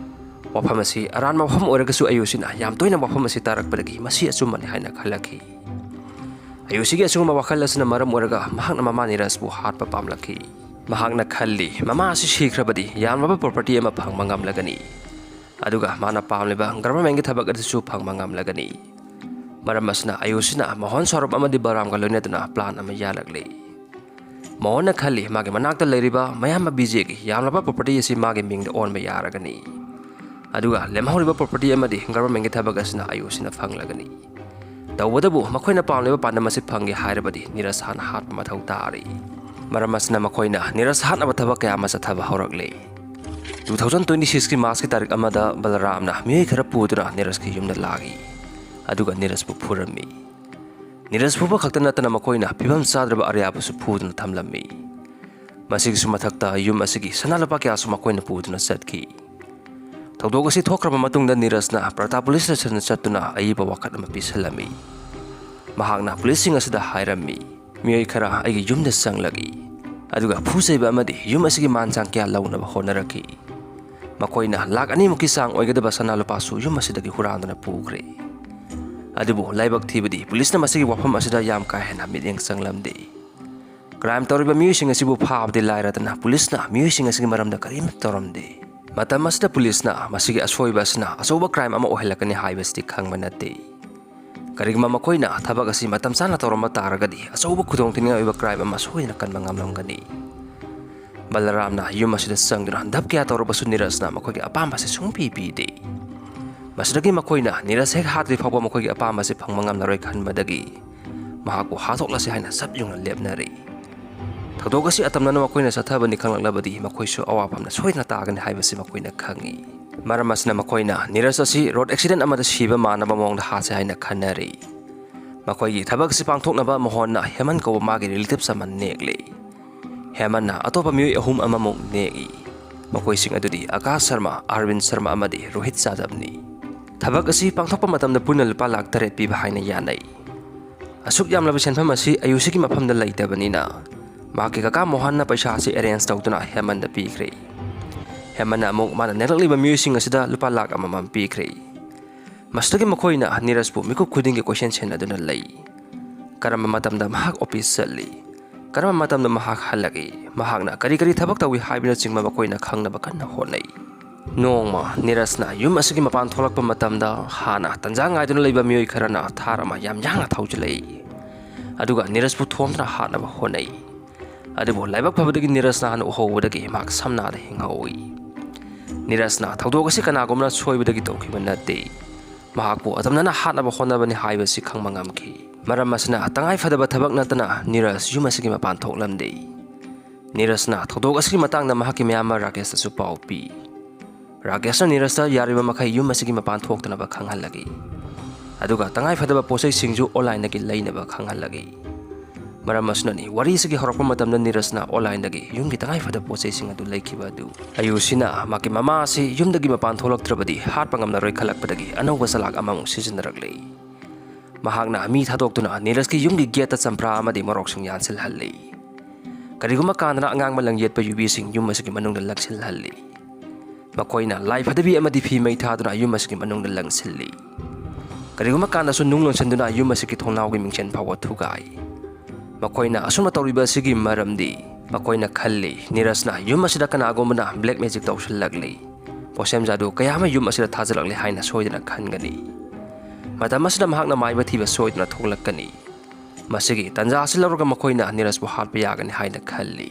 ꯋꯥꯐꯝ ꯑꯁꯤ ꯑꯔꯥꯟꯕ ꯋꯥꯐꯝ ꯑꯣꯏꯔꯒꯁꯨ ꯑꯌꯨꯁꯤꯅ ꯌꯥꯝ ꯇꯣꯏꯅ ꯋꯥꯐꯝ ꯑꯁꯤ ꯇꯥꯔꯛꯄꯗꯒꯤ ꯃꯁꯤ ꯑꯆꯨꯝꯕꯅꯤ ꯍꯥꯏꯅ ꯈꯜꯂꯛꯈꯤ꯫ ꯑꯌꯨꯁꯤꯒꯤ ꯑꯁꯤꯒꯨꯝꯕ ꯋꯥꯈꯜ ꯑꯁꯤꯅ ꯃꯔꯝ ꯑꯣꯏꯔꯒ ꯃꯍꯥꯛꯅ ꯃꯃꯥ ꯅꯤꯔꯖꯄꯨ ꯍꯥꯠꯄ ꯄꯥꯝꯂꯛꯈꯤ꯫ ꯃꯍꯥꯛꯅ ꯈꯜꯂꯤ, ꯃꯃꯥ ꯑꯁꯤ ꯁꯤꯈ꯭ꯔꯕꯗꯤ ꯌꯥꯝꯂꯕ property ꯑꯃ ꯐꯪꯕ ꯉꯝꯂꯒꯅꯤ꯫ ꯑꯗꯨꯒ ꯃꯥꯅ ꯄꯥꯝꯂꯤꯕ governmentꯀꯤ ꯊꯕꯛ ꯑꯗꯨꯁꯨ ꯐꯪꯕ ꯉꯝꯂꯒꯅꯤ꯫ ꯃꯔꯝ ꯑꯁꯤꯅ ꯑꯌꯨꯁꯤꯅ ꯃꯣꯍꯟ ꯁ꯭ꯋꯔꯨꯞ ꯑꯃꯗꯤ ꯕꯂꯔꯥꯝꯒ ꯂꯣꯏꯅꯗꯨꯅ plan ꯑꯃ ꯌꯥꯜꯂꯛꯂꯤ꯫ ꯃꯣꯍꯟꯅ ꯈꯜꯂꯤ, ꯃꯥꯒꯤ ꯃꯅꯥꯛꯇ ꯂꯩꯔꯤꯕ ꯃꯌꯥꯝꯕ ꯕꯤꯖꯦꯒꯤ ꯌꯥꯝꯂꯕ property ꯑꯁꯤ ꯃꯥꯒꯤ ꯃꯤꯡꯗ ꯑꯣꯟꯕ ꯌꯥꯔꯒꯅꯤ꯫ ꯑꯗꯨꯒ ꯂꯦꯝꯍꯧꯔꯤꯕ property ꯑꯃꯗꯤ governmentꯀꯤ ꯊꯕꯛ ꯑꯁꯤꯅ ꯑꯌꯨꯁꯤꯅ ꯐꯪꯂꯒꯅꯤ꯫ ꯇꯧꯕꯇꯕꯨ ꯃꯈꯣꯏꯅ ꯄꯥꯝꯂꯤꯕ ꯄꯥꯟꯗꯝ ꯑꯁꯤ ꯐꯪꯒꯦ ꯍꯥꯏꯔꯕꯗꯤ ꯅꯤꯔꯖ ꯍꯥꯟꯅ ꯍꯥꯠꯄ ꯃꯊꯧ ꯇꯥꯔꯤ꯫ ꯃꯔꯝ ꯑꯁꯤꯅ ꯃꯈꯣꯏꯅ ꯅꯤꯔꯖ ꯍꯥꯠꯅꯕ ꯊꯕꯛ ꯀꯌꯥ ꯑꯃ ꯆꯠꯊꯕ ꯍꯧꯔꯛꯂꯦ꯫ Two thousand twenty sixꯀꯤ Marchꯀꯤ ꯇꯥꯔꯤꯛ ꯑꯃꯗ ꯕꯂꯔꯥꯝꯅ ꯃꯤꯑꯣꯏ ꯈꯔ ꯄꯨꯗꯨꯅ ꯅꯤꯔꯖꯀꯤ ꯌꯨꯝꯗ ꯂꯥꯛꯏ, ꯑꯗꯨꯒ ꯅꯤꯔꯖꯄꯨ ꯐꯨꯔꯝꯃꯤ꯫ ꯅꯤꯔꯖ ꯐꯨꯕ ꯈꯛꯇ ꯅꯠꯇꯅ ꯃꯈꯣꯏꯅ ꯐꯤꯕꯝ ꯆꯥꯗ꯭ꯔꯕ ꯑꯥꯔꯌꯥꯕꯨꯁꯨ ꯐꯨꯗꯨꯅ ꯊꯝꯂꯝꯃꯤ꯫ ꯃꯁꯤꯒꯤꯁꯨ ꯃꯊꯛꯇ ꯌꯨꯝ ꯑꯁꯤꯒꯤ ꯁꯅꯥ ꯂꯨꯄꯥ ꯀꯌꯥꯁꯨ ꯃꯈꯣꯏꯅ ꯄꯨꯗꯨꯅ ꯆꯠꯈꯤ꯫ ꯊꯧꯗꯣꯛ ꯑꯁꯤ ꯊꯣꯛꯈ꯭ꯔꯕ ꯃꯇꯨꯡꯗ ꯅꯤꯔꯖꯅ ꯄ꯭ꯔꯇꯥꯞ ꯄꯨꯂꯤꯁ ꯁ꯭ꯇꯦꯁꯟꯗ ꯆꯠꯇꯨꯅ ꯑꯏꯕ ꯋꯥꯀꯠ ꯑꯃ ꯄꯤꯁꯜꯂꯝꯃꯤ꯫ ꯃꯍꯥꯛꯅ ꯄꯨꯂꯤꯁꯁꯤꯡ ꯑꯁꯤꯗ ꯍꯥꯏꯔꯝꯃꯤ, "ꯃꯤꯑꯣꯏ ꯈꯔ ꯑꯩꯒꯤ ꯌꯨꯝꯗ ꯆꯪꯂꯛꯏ, ꯑꯗꯨꯒ ꯐꯨ ꯆꯩꯕ ꯑꯃꯗꯤ ꯌꯨꯝ ꯑꯁꯤꯒꯤ ꯃꯥꯟ ꯆꯥꯡ ꯀꯌꯥ ꯂꯧꯅꯕ ꯍꯣꯠꯅꯔꯛꯈꯤ꯫ ꯃꯈꯣꯏꯅ ꯂꯥꯈ ꯑꯅꯤꯃꯨꯛꯀꯤ ꯆꯥꯡ ꯑꯣꯏꯒꯗꯕ ꯁꯅꯥ ꯂꯨꯄꯥꯁꯨ ꯌꯨꯝ ꯑꯁꯤꯗꯒꯤ ꯍꯨꯔꯥꯟꯗꯨꯅ ꯄꯨꯈ꯭ꯔꯦ꯫ ꯑꯗꯨꯕꯨ ꯂꯥꯏꯕꯛ ꯊꯤꯕꯗꯤ ꯄꯨꯂꯤꯁꯅ ꯃꯁꯤꯒꯤ ꯋꯥꯐꯝ ꯑꯁꯤꯗ ꯌꯥꯝ ꯀꯥ ꯍꯦꯟꯅ ꯃꯤꯠꯌꯦꯡ ꯆꯪꯂꯝꯗꯦ꯫ ꯀ꯭ꯔꯥꯏꯝ ꯇꯧꯔꯤꯕ ꯃꯤꯑꯣꯏꯁꯤꯡ ꯑꯁꯤꯕꯨ ꯐꯥꯕꯗꯤ ꯂꯥꯏꯔꯗꯅ ꯄꯨꯂꯤꯁꯅ ꯃꯤꯑꯣꯏꯁꯤꯡ ꯑꯁꯤꯒꯤ ꯃꯔꯝꯗ ꯀꯔꯤꯝꯇ ꯇꯧꯔꯝꯗꯦ꯫ ꯃꯇꯝ ꯑꯁꯤꯗ ꯄꯨꯂꯤꯁꯅ ꯃꯁꯤꯒꯤ ꯑꯁꯣꯏꯕ ꯑꯁꯤꯅ ꯑꯆꯧꯕ ꯀ꯭ꯔꯥꯏꯝ ꯑꯃ ꯑꯣꯏꯍꯜꯂꯛꯀꯅꯤ ꯍꯥꯏꯕꯁꯤꯗꯤ ꯈꯪꯕ ꯅꯠꯇꯦ꯫ ꯀꯔꯤꯒꯨꯝꯕ ꯃꯈꯣꯏꯅ ꯊꯕꯛ ꯑꯁꯤ ꯃꯇꯝ ꯆꯥꯅ ꯇꯧꯔꯝꯕ ꯇꯥꯔꯒꯗꯤ ꯑꯆꯧꯕ ꯈꯨꯗꯣꯡꯊꯤꯅꯤꯡꯉꯥꯏ ꯑꯣꯏꯕ ꯀ꯭ꯔꯥꯏꯝ ꯑꯃ ꯁꯣꯏꯗꯅ ꯀꯟꯕ ꯉꯝꯂꯝꯒꯅꯤ꯫" ꯕꯂꯔꯥꯝꯅ ꯌꯨꯝ ꯑꯁꯤꯗ ꯆꯪꯗꯨꯅ ꯙꯞ ꯀꯌꯥ ꯇꯧꯔꯕꯁꯨ ꯅꯤꯔꯖꯅ ꯃꯈꯣꯏꯒꯤ ꯑꯄꯥꯝꯕꯁꯦ ꯁꯨꯡꯄꯤ ꯄꯤꯗꯦ꯫ ꯃꯁꯤꯗꯒꯤ ꯃꯈꯣꯏꯅ ꯅꯤꯔꯖ ꯍꯦꯛ ꯍꯥꯠꯇ꯭ꯔꯤ ꯐꯥꯎꯕ ꯃꯈꯣꯏꯒꯤ ꯑꯄꯥꯝꯕꯁꯦ ꯐꯪꯕ ꯉꯝꯂꯔꯣꯏ ꯈꯟꯕꯗꯒꯤ ꯃꯍꯥꯛꯄꯨ ꯍꯥꯠꯇꯣꯛꯂꯁꯤ ꯍꯥꯏꯅ ꯆꯞ ꯌꯨꯡꯅ ꯂꯦꯞꯅꯔꯦ꯫ ꯊꯧꯗꯣꯛ ꯑꯁꯤ ꯑꯇꯝꯅꯅ ꯃꯈꯣꯏꯅ ꯆꯠꯊꯕꯅꯤ ꯈꯪꯂꯛꯂꯕꯗꯤ ꯃꯈꯣꯏꯁꯨ ꯑꯋꯥꯐꯝꯗ ꯁꯣꯏꯗꯅ ꯇꯥꯒꯅꯤ ꯍꯥꯏꯕꯁꯤ ꯃꯈꯣꯏꯅ ꯈꯪꯏ꯫ ꯃꯔꯝ ꯑꯁꯤꯅ ꯃꯈꯣꯏꯅ ꯅꯤꯔꯖ ꯑꯁꯤ ꯔꯣꯗ ꯑꯦꯛꯁꯤꯗꯦꯟ ꯑꯃꯗ ꯁꯤꯕ ꯃꯥꯟꯅꯕ ꯃꯑꯣꯡꯗ ꯍꯥꯠꯁꯤ ꯍꯥꯏꯅ ꯈꯟꯅꯔꯤ꯫ ꯃꯈꯣꯏꯒꯤ ꯊꯕꯛ ꯑꯁꯤ ꯄꯥꯡꯊꯣꯛꯅꯕ ꯃꯣꯍꯟꯅ ꯍꯦꯃꯟ ꯀꯧꯕ ꯃꯥꯒꯤ ꯔꯤꯂꯦꯇꯤꯚꯁ ꯑꯃ ꯅꯦꯛꯂꯦ꯫ ꯍꯦꯃꯟꯅ ꯑꯇꯣꯞꯄ ꯃꯤꯑꯣꯏ ꯑꯍꯨꯝ ꯑꯃꯃꯨꯛ ꯅꯦꯛꯏ꯫ ꯃꯈꯣꯏꯁꯤꯡ ꯑꯗꯨꯗꯤ ꯑꯀꯥꯁ ꯁꯔꯃ, ꯑꯔꯕꯤꯟ ꯁꯔꯃ ꯑꯃꯗꯤ ꯔꯣꯍꯤꯠ ꯌꯥꯗꯕꯅꯤ꯫ ꯊꯕꯛ ꯑꯁꯤ ꯄꯥꯡꯊꯣꯛꯄ ꯃꯇꯝꯗ ꯄꯨꯟꯅ ꯂꯨꯄꯥ ꯂꯥꯈ ꯇꯔꯦꯠ ꯄꯤꯕ ꯍꯥꯏꯅ ꯌꯥꯅꯩ꯫ ꯑꯁꯨꯛ ꯌꯥꯝꯂꯕ ꯁꯦꯟꯐꯝ ꯑꯁꯤ ꯑꯌꯨꯁꯤꯒꯤ ꯃꯐꯝꯗ ꯂꯩꯇꯕꯅꯤꯅ ꯃꯍꯥꯛꯀꯤ ꯀꯀꯥ ꯃꯣꯍꯟꯅ ꯄꯩꯁꯥ ꯑꯁꯤ ꯑꯦꯔꯦꯟꯖ ꯇꯧꯗꯨꯅ ꯍꯦꯃꯟꯗ ꯄꯤꯈ꯭ꯔꯦ꯫ ꯍꯦꯃꯟꯅ ꯑꯃꯨꯛ ꯃꯥꯅ ꯅꯦꯛꯂꯛꯂꯤꯕ ꯃꯤꯑꯣꯏꯁꯤꯡ ꯑꯁꯤꯗ ꯂꯨꯄꯥ ꯂꯥꯈ ꯑꯃꯃꯝ ꯄꯤꯈ꯭ꯔꯦ꯫ ꯃꯁꯤꯗꯒꯤ ꯃꯈꯣꯏꯅ ꯅꯤꯔꯖꯄꯨ ꯃꯤꯀꯨꯞ ꯈꯨꯗꯤꯡꯒꯤ ꯀꯣꯏꯁꯦꯟ ꯁꯦꯟꯅꯗꯨꯅ ꯂꯩ꯫ ꯀꯔꯝꯕ ꯃꯇꯝꯗ ꯃꯍꯥꯛ ꯑꯣꯐꯤꯁ ꯆꯠꯂꯤ? ꯀꯔꯝꯕ ꯃꯇꯝꯗ ꯃꯍꯥꯛ ꯍꯜꯂꯛꯏ? ꯃꯍꯥꯛꯅ ꯀꯔꯤ ꯀꯔꯤ ꯊꯕꯛ ꯇꯧꯏ ꯍꯥꯏꯕꯅꯆꯤꯡꯕ ꯃꯈꯣꯏꯅ ꯈꯪꯅꯕ ꯀꯟꯅ ꯍꯣꯠꯅꯩ꯫ ꯅꯣꯡꯃ ꯅꯤꯔꯖꯅ ꯌꯨꯝ ꯑꯁꯤꯒꯤ ꯃꯄꯥꯟ ꯊꯣꯛꯂꯛꯄ ꯃꯇꯝꯗ ꯍꯥꯟꯅ ꯇꯟꯖꯥ ꯉꯥꯏꯗꯨꯅ ꯂꯩꯕ ꯃꯤꯑꯣꯏ ꯈꯔꯅ ꯊꯥꯔ ꯑꯃ ꯌꯥꯝ ꯌꯥꯡꯅ ꯊꯧꯖꯤꯜꯂꯛꯏ, ꯑꯗꯨꯒ ꯅꯤꯔꯖꯄꯨ ꯊꯣꯝꯗꯨꯅ ꯍꯥꯠꯅꯕ ꯍꯣꯠꯅꯩ꯫ ꯑꯗꯨꯕꯨ ꯂꯥꯏꯕꯛ ꯐꯕꯗꯒꯤ ꯅꯤꯔꯖꯅ ꯍꯥꯟꯅ ꯎꯍꯧꯕꯗꯒꯤ ꯃꯍꯥꯛ ꯁꯝꯅꯥꯗ ꯍꯤꯡꯍꯧꯏ꯫ ꯅꯤꯔꯖꯅ ꯊꯧꯗꯣꯛ ꯑꯁꯤ ꯀꯅꯥꯒꯨꯝꯕꯅ ꯁꯣꯏꯕꯗꯒꯤ ꯇꯧꯈꯤꯕ ꯅꯠꯇꯦ꯫ ꯃꯍꯥꯛꯄꯨ ꯑꯇꯝꯅꯅ ꯍꯥꯠꯅꯕ ꯍꯣꯠꯅꯕꯅꯤ ꯍꯥꯏꯕꯁꯤ ꯈꯪꯕ ꯉꯝꯈꯤ꯫ ꯃꯔꯝ ꯑꯁꯤꯅ ꯇꯉꯥꯏ ꯐꯗꯕ ꯊꯕꯛ ꯅꯠꯇꯅ ꯅꯤꯔꯖ ꯌꯨꯝ ꯑꯁꯤꯒꯤ ꯃꯄꯥꯟ ꯊꯣꯛꯂꯝꯗꯦ꯫ ꯅꯤꯔꯖꯅ ꯊꯧꯗꯣꯛ ꯑꯁꯤꯒꯤ ꯃꯇꯥꯡꯗ ꯃꯍꯥꯛꯀꯤ ꯃꯌꯥꯝꯕ ꯔꯥꯀꯦꯁꯇꯁꯨ ꯄꯥꯎ ꯄꯤ꯫ ꯔꯥꯀꯦꯁꯅ ꯅꯤꯔꯖꯇ ꯌꯥꯔꯤꯕ ꯃꯈꯩ ꯌꯨꯝ ꯑꯁꯤꯒꯤ ꯃꯄꯥꯟ ꯊꯣꯛꯇꯅꯕ ꯈꯪꯍꯜꯂꯛꯏ꯫ ꯑꯗꯨꯒ ꯇꯉꯥꯏ ꯐꯗꯕ ꯄꯣꯠꯆꯩꯁꯤꯡꯁꯨ ꯑꯣꯟꯂꯥꯏꯟꯗꯒꯤ ꯂꯩꯅꯕ ꯈꯪꯍꯜꯂꯛꯏ꯫ ꯃꯔꯝ ꯑꯁꯤꯅꯅꯤ ꯋꯥꯔꯤ ꯑꯁꯤꯒꯤ ꯍꯧꯔꯛꯄ ꯃꯇꯝꯗ ꯅꯤꯔꯖꯅ ꯑꯣꯟꯂꯥꯏꯟꯗꯒꯤ ꯌꯨꯝꯒꯤ ꯇꯉꯥꯏ ꯐꯗꯕ ꯄꯣꯠꯆꯩꯁꯤꯡ ꯑꯗꯨ ꯂꯩꯈꯤꯕ ꯑꯗꯨ ꯑꯌꯨꯁꯤꯅ ꯃꯍꯥꯛꯀꯤ ꯃꯃꯥ ꯑꯁꯤ ꯌꯨꯝꯗꯒꯤ ꯃꯄꯥꯟ ꯊꯣꯛꯂꯛꯇ꯭ꯔꯕꯗꯤ ꯍꯥꯠꯄ ꯉꯝꯂꯔꯣꯏ ꯈꯜꯂꯛꯄꯗꯒꯤ ꯑꯅꯧꯕ ꯆꯂꯥꯛ ꯑꯃꯃꯨꯛ ꯁꯤꯖꯤꯟꯅꯔꯛꯂꯤ꯫ ꯃꯍꯥꯛꯅ ꯃꯤ ꯊꯥꯗꯣꯛꯇꯨꯅ ꯅꯤꯔꯖꯀꯤ ꯌꯨꯝꯒꯤ ꯒꯦꯠꯇ ꯆꯝꯄ꯭ꯔꯥ ꯑꯃꯗꯤ ꯃꯣꯔꯣꯛꯁꯤꯡ ꯌꯥꯟꯁꯤꯜꯍꯜꯂꯤ꯫ ꯀꯔꯤꯒꯨꯝꯕ ꯀꯥꯟꯗꯅ ꯑꯉꯥꯡꯕ ꯂꯪ ꯌꯦꯠꯄ ꯌꯨꯕꯤꯁꯤꯡ ꯌꯨꯝ ꯑꯁꯤꯒꯤ ꯃꯅꯨꯡꯗ ꯂꯪꯁꯤꯜꯍꯜꯂꯤ꯫ ꯃꯈꯣꯏꯅ ꯂꯥꯏ ꯐꯗꯕꯤ ꯑꯃꯗꯤ ꯐꯤ ꯃꯩ ꯊꯥꯗꯨꯅ ꯌꯨꯝ ꯑꯁꯤꯒꯤ ꯃꯅꯨꯡꯗ ꯂꯪꯁꯤꯜꯂꯤ꯫ ꯀꯔꯤꯒꯨꯝꯕ ꯀꯥꯟꯗꯁꯨ ꯅꯨꯡ ꯂꯪꯁꯤꯟꯗꯨꯅ ꯌꯨꯝ ꯑꯁꯤꯒꯤ ꯊꯣꯡꯅꯥꯎꯒꯤ ꯃꯤꯡꯁꯦꯟ ꯐꯥꯎꯕ ꯊꯨꯒꯥꯏ꯫ ꯃꯈꯣꯏꯅ ꯑꯁꯨꯝꯅ ꯇꯧꯔꯤꯕ ꯑꯁꯤꯒꯤ ꯃꯔꯝꯗꯤ ꯃꯈꯣꯏꯅ ꯈꯜꯂꯤ, ꯅꯤꯔꯖꯅ ꯌꯨꯝ ꯑꯁꯤꯗ ꯀꯅꯥꯒꯨꯝꯕꯅ ꯕ꯭ꯂꯦꯛ ꯃꯦꯖꯤꯛ ꯇꯧꯁꯤꯜꯂꯛꯂꯤ, ꯄꯣꯠꯁꯦꯝ ꯖꯥꯗꯨ ꯀꯌꯥ ꯑꯃ ꯌꯨꯝ ꯑꯁꯤꯗ ꯊꯥꯖꯤꯜꯂꯛꯂꯤ ꯍꯥꯏꯅ ꯁꯣꯏꯗꯅ ꯈꯟꯒꯅꯤ꯫ ꯃꯇꯝ ꯑꯁꯤꯗ ꯃꯍꯥꯛꯅ ꯃꯥꯏꯕ ꯊꯤꯕ ꯁꯣꯏꯗꯅ ꯊꯣꯛꯂꯛꯀꯅꯤ꯫ ꯃꯁꯤꯒꯤ ꯇꯥꯟꯖꯥ ꯑꯁꯤ ꯂꯧꯔꯒ ꯃꯈꯣꯏꯅ ꯅꯤꯔꯖꯄꯨ ꯍꯥꯠꯄ ꯌꯥꯒꯅꯤ ꯍꯥꯏꯅ ꯈꯜꯂꯤ꯫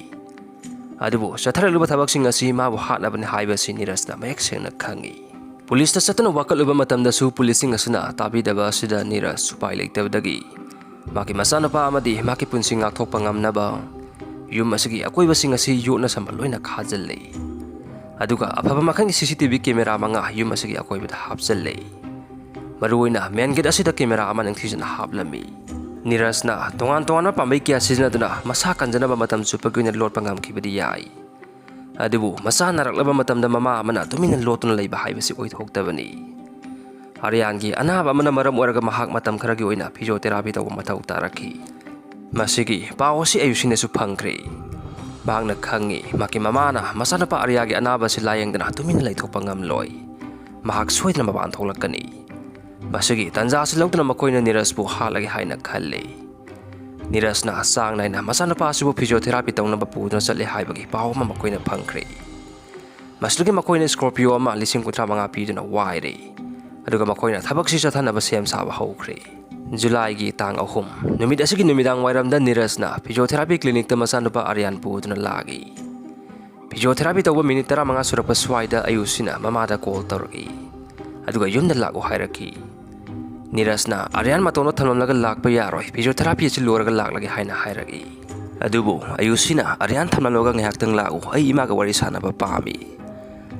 ꯑꯗꯨꯕꯨ ꯆꯠꯊꯔꯛꯂꯤꯕ ꯊꯕꯛꯁꯤꯡ ꯑꯁꯤ ꯃꯥꯕꯨ ꯍꯥꯠꯅꯕꯅꯤ ꯍꯥꯏꯕꯁꯤ ꯅꯤꯔꯖꯅ ꯃꯌꯦꯛ ꯁꯦꯡꯅ ꯈꯪꯏ꯫ ꯄꯨꯂꯤꯁꯇ ꯆꯠꯇꯨꯅ ꯋꯥꯀꯠꯂꯨꯕ ꯃꯇꯝꯗꯁꯨ ꯄꯨꯂꯤꯁꯁꯤꯡ ꯑꯁꯤꯅ ꯇꯥꯕꯤꯗꯕ ꯑꯁꯤꯗ ꯅꯤꯔꯖ ꯎꯄꯥꯏ ꯂꯩꯇꯕꯗꯒꯤ ꯃꯍꯥꯛꯀꯤ ꯃꯆꯥꯅꯨꯄꯥ ꯑꯃꯗꯤ ꯃꯍꯥꯛꯀꯤ ꯄꯨꯟꯁꯤ ꯉꯥꯛꯊꯣꯛꯄ ꯉꯝꯅꯕ ꯌꯨꯝ ꯑꯁꯤꯒꯤ ꯑꯀꯣꯏꯕꯁꯤꯡ ꯑꯁꯤ ꯌꯣꯠꯅ ꯁꯝꯕ ꯂꯣꯏꯅ ꯈꯥꯖꯤꯜꯂꯤ꯫ ꯑꯗꯨꯒ ꯑꯐꯕ ꯃꯈꯜꯒꯤ ꯁꯤ ꯁꯤ ꯇꯤ ꯚꯤ ꯀꯦꯃꯦꯔꯥ ꯃꯉꯥ ꯌꯨꯝ ꯑꯁꯤꯒꯤ ꯑꯀꯣꯏꯕꯗ ꯍꯥꯞꯆꯤꯜꯂꯤ꯫ ꯃꯔꯨꯑꯣꯏꯅ ꯃꯦꯟ ꯒꯦꯠ ꯑꯁꯤꯗ ꯀꯦꯃꯦꯔꯥ ꯑꯃ ꯅꯤꯡꯊꯤꯖꯅ ꯍꯥꯞꯂꯝꯃꯤ꯫ ꯅꯤꯔꯖꯅ ꯇꯣꯉꯥꯟ ꯇꯣꯉꯥꯟꯕ ꯄꯥꯝꯕꯩ ꯀꯌꯥ ꯁꯤꯖꯤꯟꯅꯗꯨꯅ ꯃꯁꯥ ꯀꯟꯖꯅꯕ ꯃꯇꯝ ꯆꯨꯞꯄꯒꯤ ꯑꯣꯏꯅ ꯂꯣꯠꯄ ꯉꯝꯈꯤꯕꯗꯤ ꯌꯥꯏ꯫ ꯑꯗꯨꯕꯨ ꯃꯆꯥ ꯅꯥꯔꯛꯂꯕ ꯃꯇꯝꯗ ꯃꯃꯥ ꯑꯃꯅ ꯇꯨꯃꯤꯟꯅ ꯂꯣꯠꯇꯨꯅ ꯂꯩꯕ ꯍꯥꯏꯕꯁꯤ ꯑꯣꯏꯊꯣꯛꯇꯕꯅꯤ꯫ ꯑꯔꯤꯌꯥꯟꯒꯤ ꯑꯅꯥꯕ ꯑꯃꯅ ꯃꯔꯝ ꯑꯣꯏꯔꯒ ꯃꯍꯥꯛ ꯃꯇꯝ ꯈꯔꯒꯤ ꯑꯣꯏꯅ ꯐꯤꯖꯤꯑꯣꯊꯦꯔꯥꯄꯤ ꯇꯧꯕ ꯃꯊꯧ ꯇꯥꯔꯛꯈꯤ꯫ ꯃꯁꯤꯒꯤ ꯄꯥꯎ ꯑꯁꯤ ꯑꯌꯨꯁꯤꯅꯁꯨ ꯐꯪꯈ꯭ꯔꯦ꯫ ꯃꯍꯥꯛꯅ ꯈꯪꯉꯤ, ꯃꯍꯥꯛꯀꯤ ꯃꯃꯥꯅ ꯃꯆꯥꯅꯨꯄꯥ ꯑꯔꯤꯌꯥꯒꯤ ꯑꯅꯥꯕ ꯑꯁꯤ ꯂꯥꯌꯦꯡꯗꯅ ꯇꯨꯃꯤꯟꯅ ꯂꯩꯊꯣꯛꯄ ꯉꯝꯂꯣꯏ꯫ ꯃꯍꯥꯛ ꯁꯣꯏꯗꯅ ꯃꯄꯥꯟ ꯊꯣꯛꯂꯛꯀꯅꯤ꯫ ꯃꯁꯤꯒꯤ ꯇꯥꯟꯖꯥ ꯑꯁꯤ ꯂꯧꯗꯨꯅ ꯃꯈꯣꯏꯅ ꯅꯤꯔꯖꯄꯨ ꯍꯥꯠꯂꯒꯦ ꯍꯥꯏꯅ ꯈꯜꯂꯤ꯫ ꯅꯤꯔꯖꯅ ꯆꯥꯡ ꯅꯥꯏꯅ ꯃꯆꯥꯅꯨꯄꯥ ꯑꯁꯤꯕꯨ ꯐꯤꯖꯤꯑꯣꯊꯦꯔꯥꯄꯤ ꯇꯧꯅꯕ ꯄꯨꯗꯨꯅ ꯆꯠꯂꯦ ꯍꯥꯏꯕꯒꯤ ꯄꯥꯎ ꯑꯃ ꯃꯈꯣꯏꯅ ꯐꯪꯈ꯭ꯔꯦ꯫ ꯃꯁꯤꯗꯒꯤ ꯃꯈꯣꯏꯅ ꯁ꯭ꯀꯣꯔꯄꯤꯌꯣ ꯑꯃ ꯂꯤꯁꯤꯡ ꯀꯨꯟꯊ꯭ꯔꯥ ꯃꯉꯥ ꯄꯤꯗꯨꯅ ꯋꯥꯏꯔꯦ꯫ ꯑꯗꯨꯒ ꯃꯈꯣꯏꯅ ꯊꯕꯛꯁꯤ ꯆꯠꯊꯅꯕ ꯁꯦꯝ ꯁꯥꯕ ꯍꯧꯈ꯭ꯔꯦ꯫ ꯖꯨꯂꯥꯏꯒꯤ ꯇꯥꯡ ꯑꯍꯨꯝ ꯅꯨꯃꯤꯠ ꯑꯁꯤꯒꯤ ꯅꯨꯃꯤꯗꯥꯡ ꯋꯥꯏꯔꯝꯗ ꯅꯤꯔꯖꯅ ꯐꯤꯖꯤꯑꯣꯊꯦꯔꯥꯄꯤ ꯀ꯭ꯂꯤꯅꯤꯛꯇ ꯃꯆꯥꯅꯨꯄꯥ ꯑꯔꯤꯌꯥꯟ ꯄꯨꯗꯨꯅ ꯂꯥꯛꯏ꯫ ꯐꯤꯖꯤꯑꯣꯊꯦꯔꯥꯄꯤ ꯇꯧꯕ ꯃꯤꯅꯤꯠ ꯇꯔꯥꯃꯉꯥ ꯁꯨꯔꯛꯄ ꯁ꯭ꯋꯥꯏꯗ ꯑꯌꯨꯁꯤꯅ ꯃꯃꯥꯗ ꯀꯣꯜ ꯇꯧꯔꯛꯏ꯫ ꯑꯗꯨꯒ ꯌꯨꯝꯗ ꯂꯥꯛꯎ ꯍꯥꯏꯔꯛꯈꯤ꯫ ꯅꯤꯔꯖꯅ ꯑꯔꯤꯌꯥꯟ ꯃꯇꯣꯝꯇ ꯊꯝꯂꯝꯂꯒ ꯂꯥꯛꯄ ꯌꯥꯔꯣꯏ, ꯐꯤꯖꯤꯑꯣꯊꯦꯔꯥꯄꯤ ꯑꯁꯤ ꯂꯣꯏꯔꯒ ꯂꯥꯛꯂꯒꯦ ꯍꯥꯏꯅ ꯍꯥꯏꯔꯛꯏ꯫ ꯑꯗꯨꯕꯨ ꯑꯌꯨꯁꯤꯅ, "ꯑꯔꯤꯌꯥꯟ, ꯊꯝꯂꯝꯂꯒ ꯉꯥꯏꯍꯥꯛꯇꯪ ꯂꯥꯛꯎ, ꯑꯩ ꯏꯃꯥꯒ ꯋꯥꯔꯤ ꯁꯥꯟꯅꯕ ꯄꯥꯝꯃꯤ꯫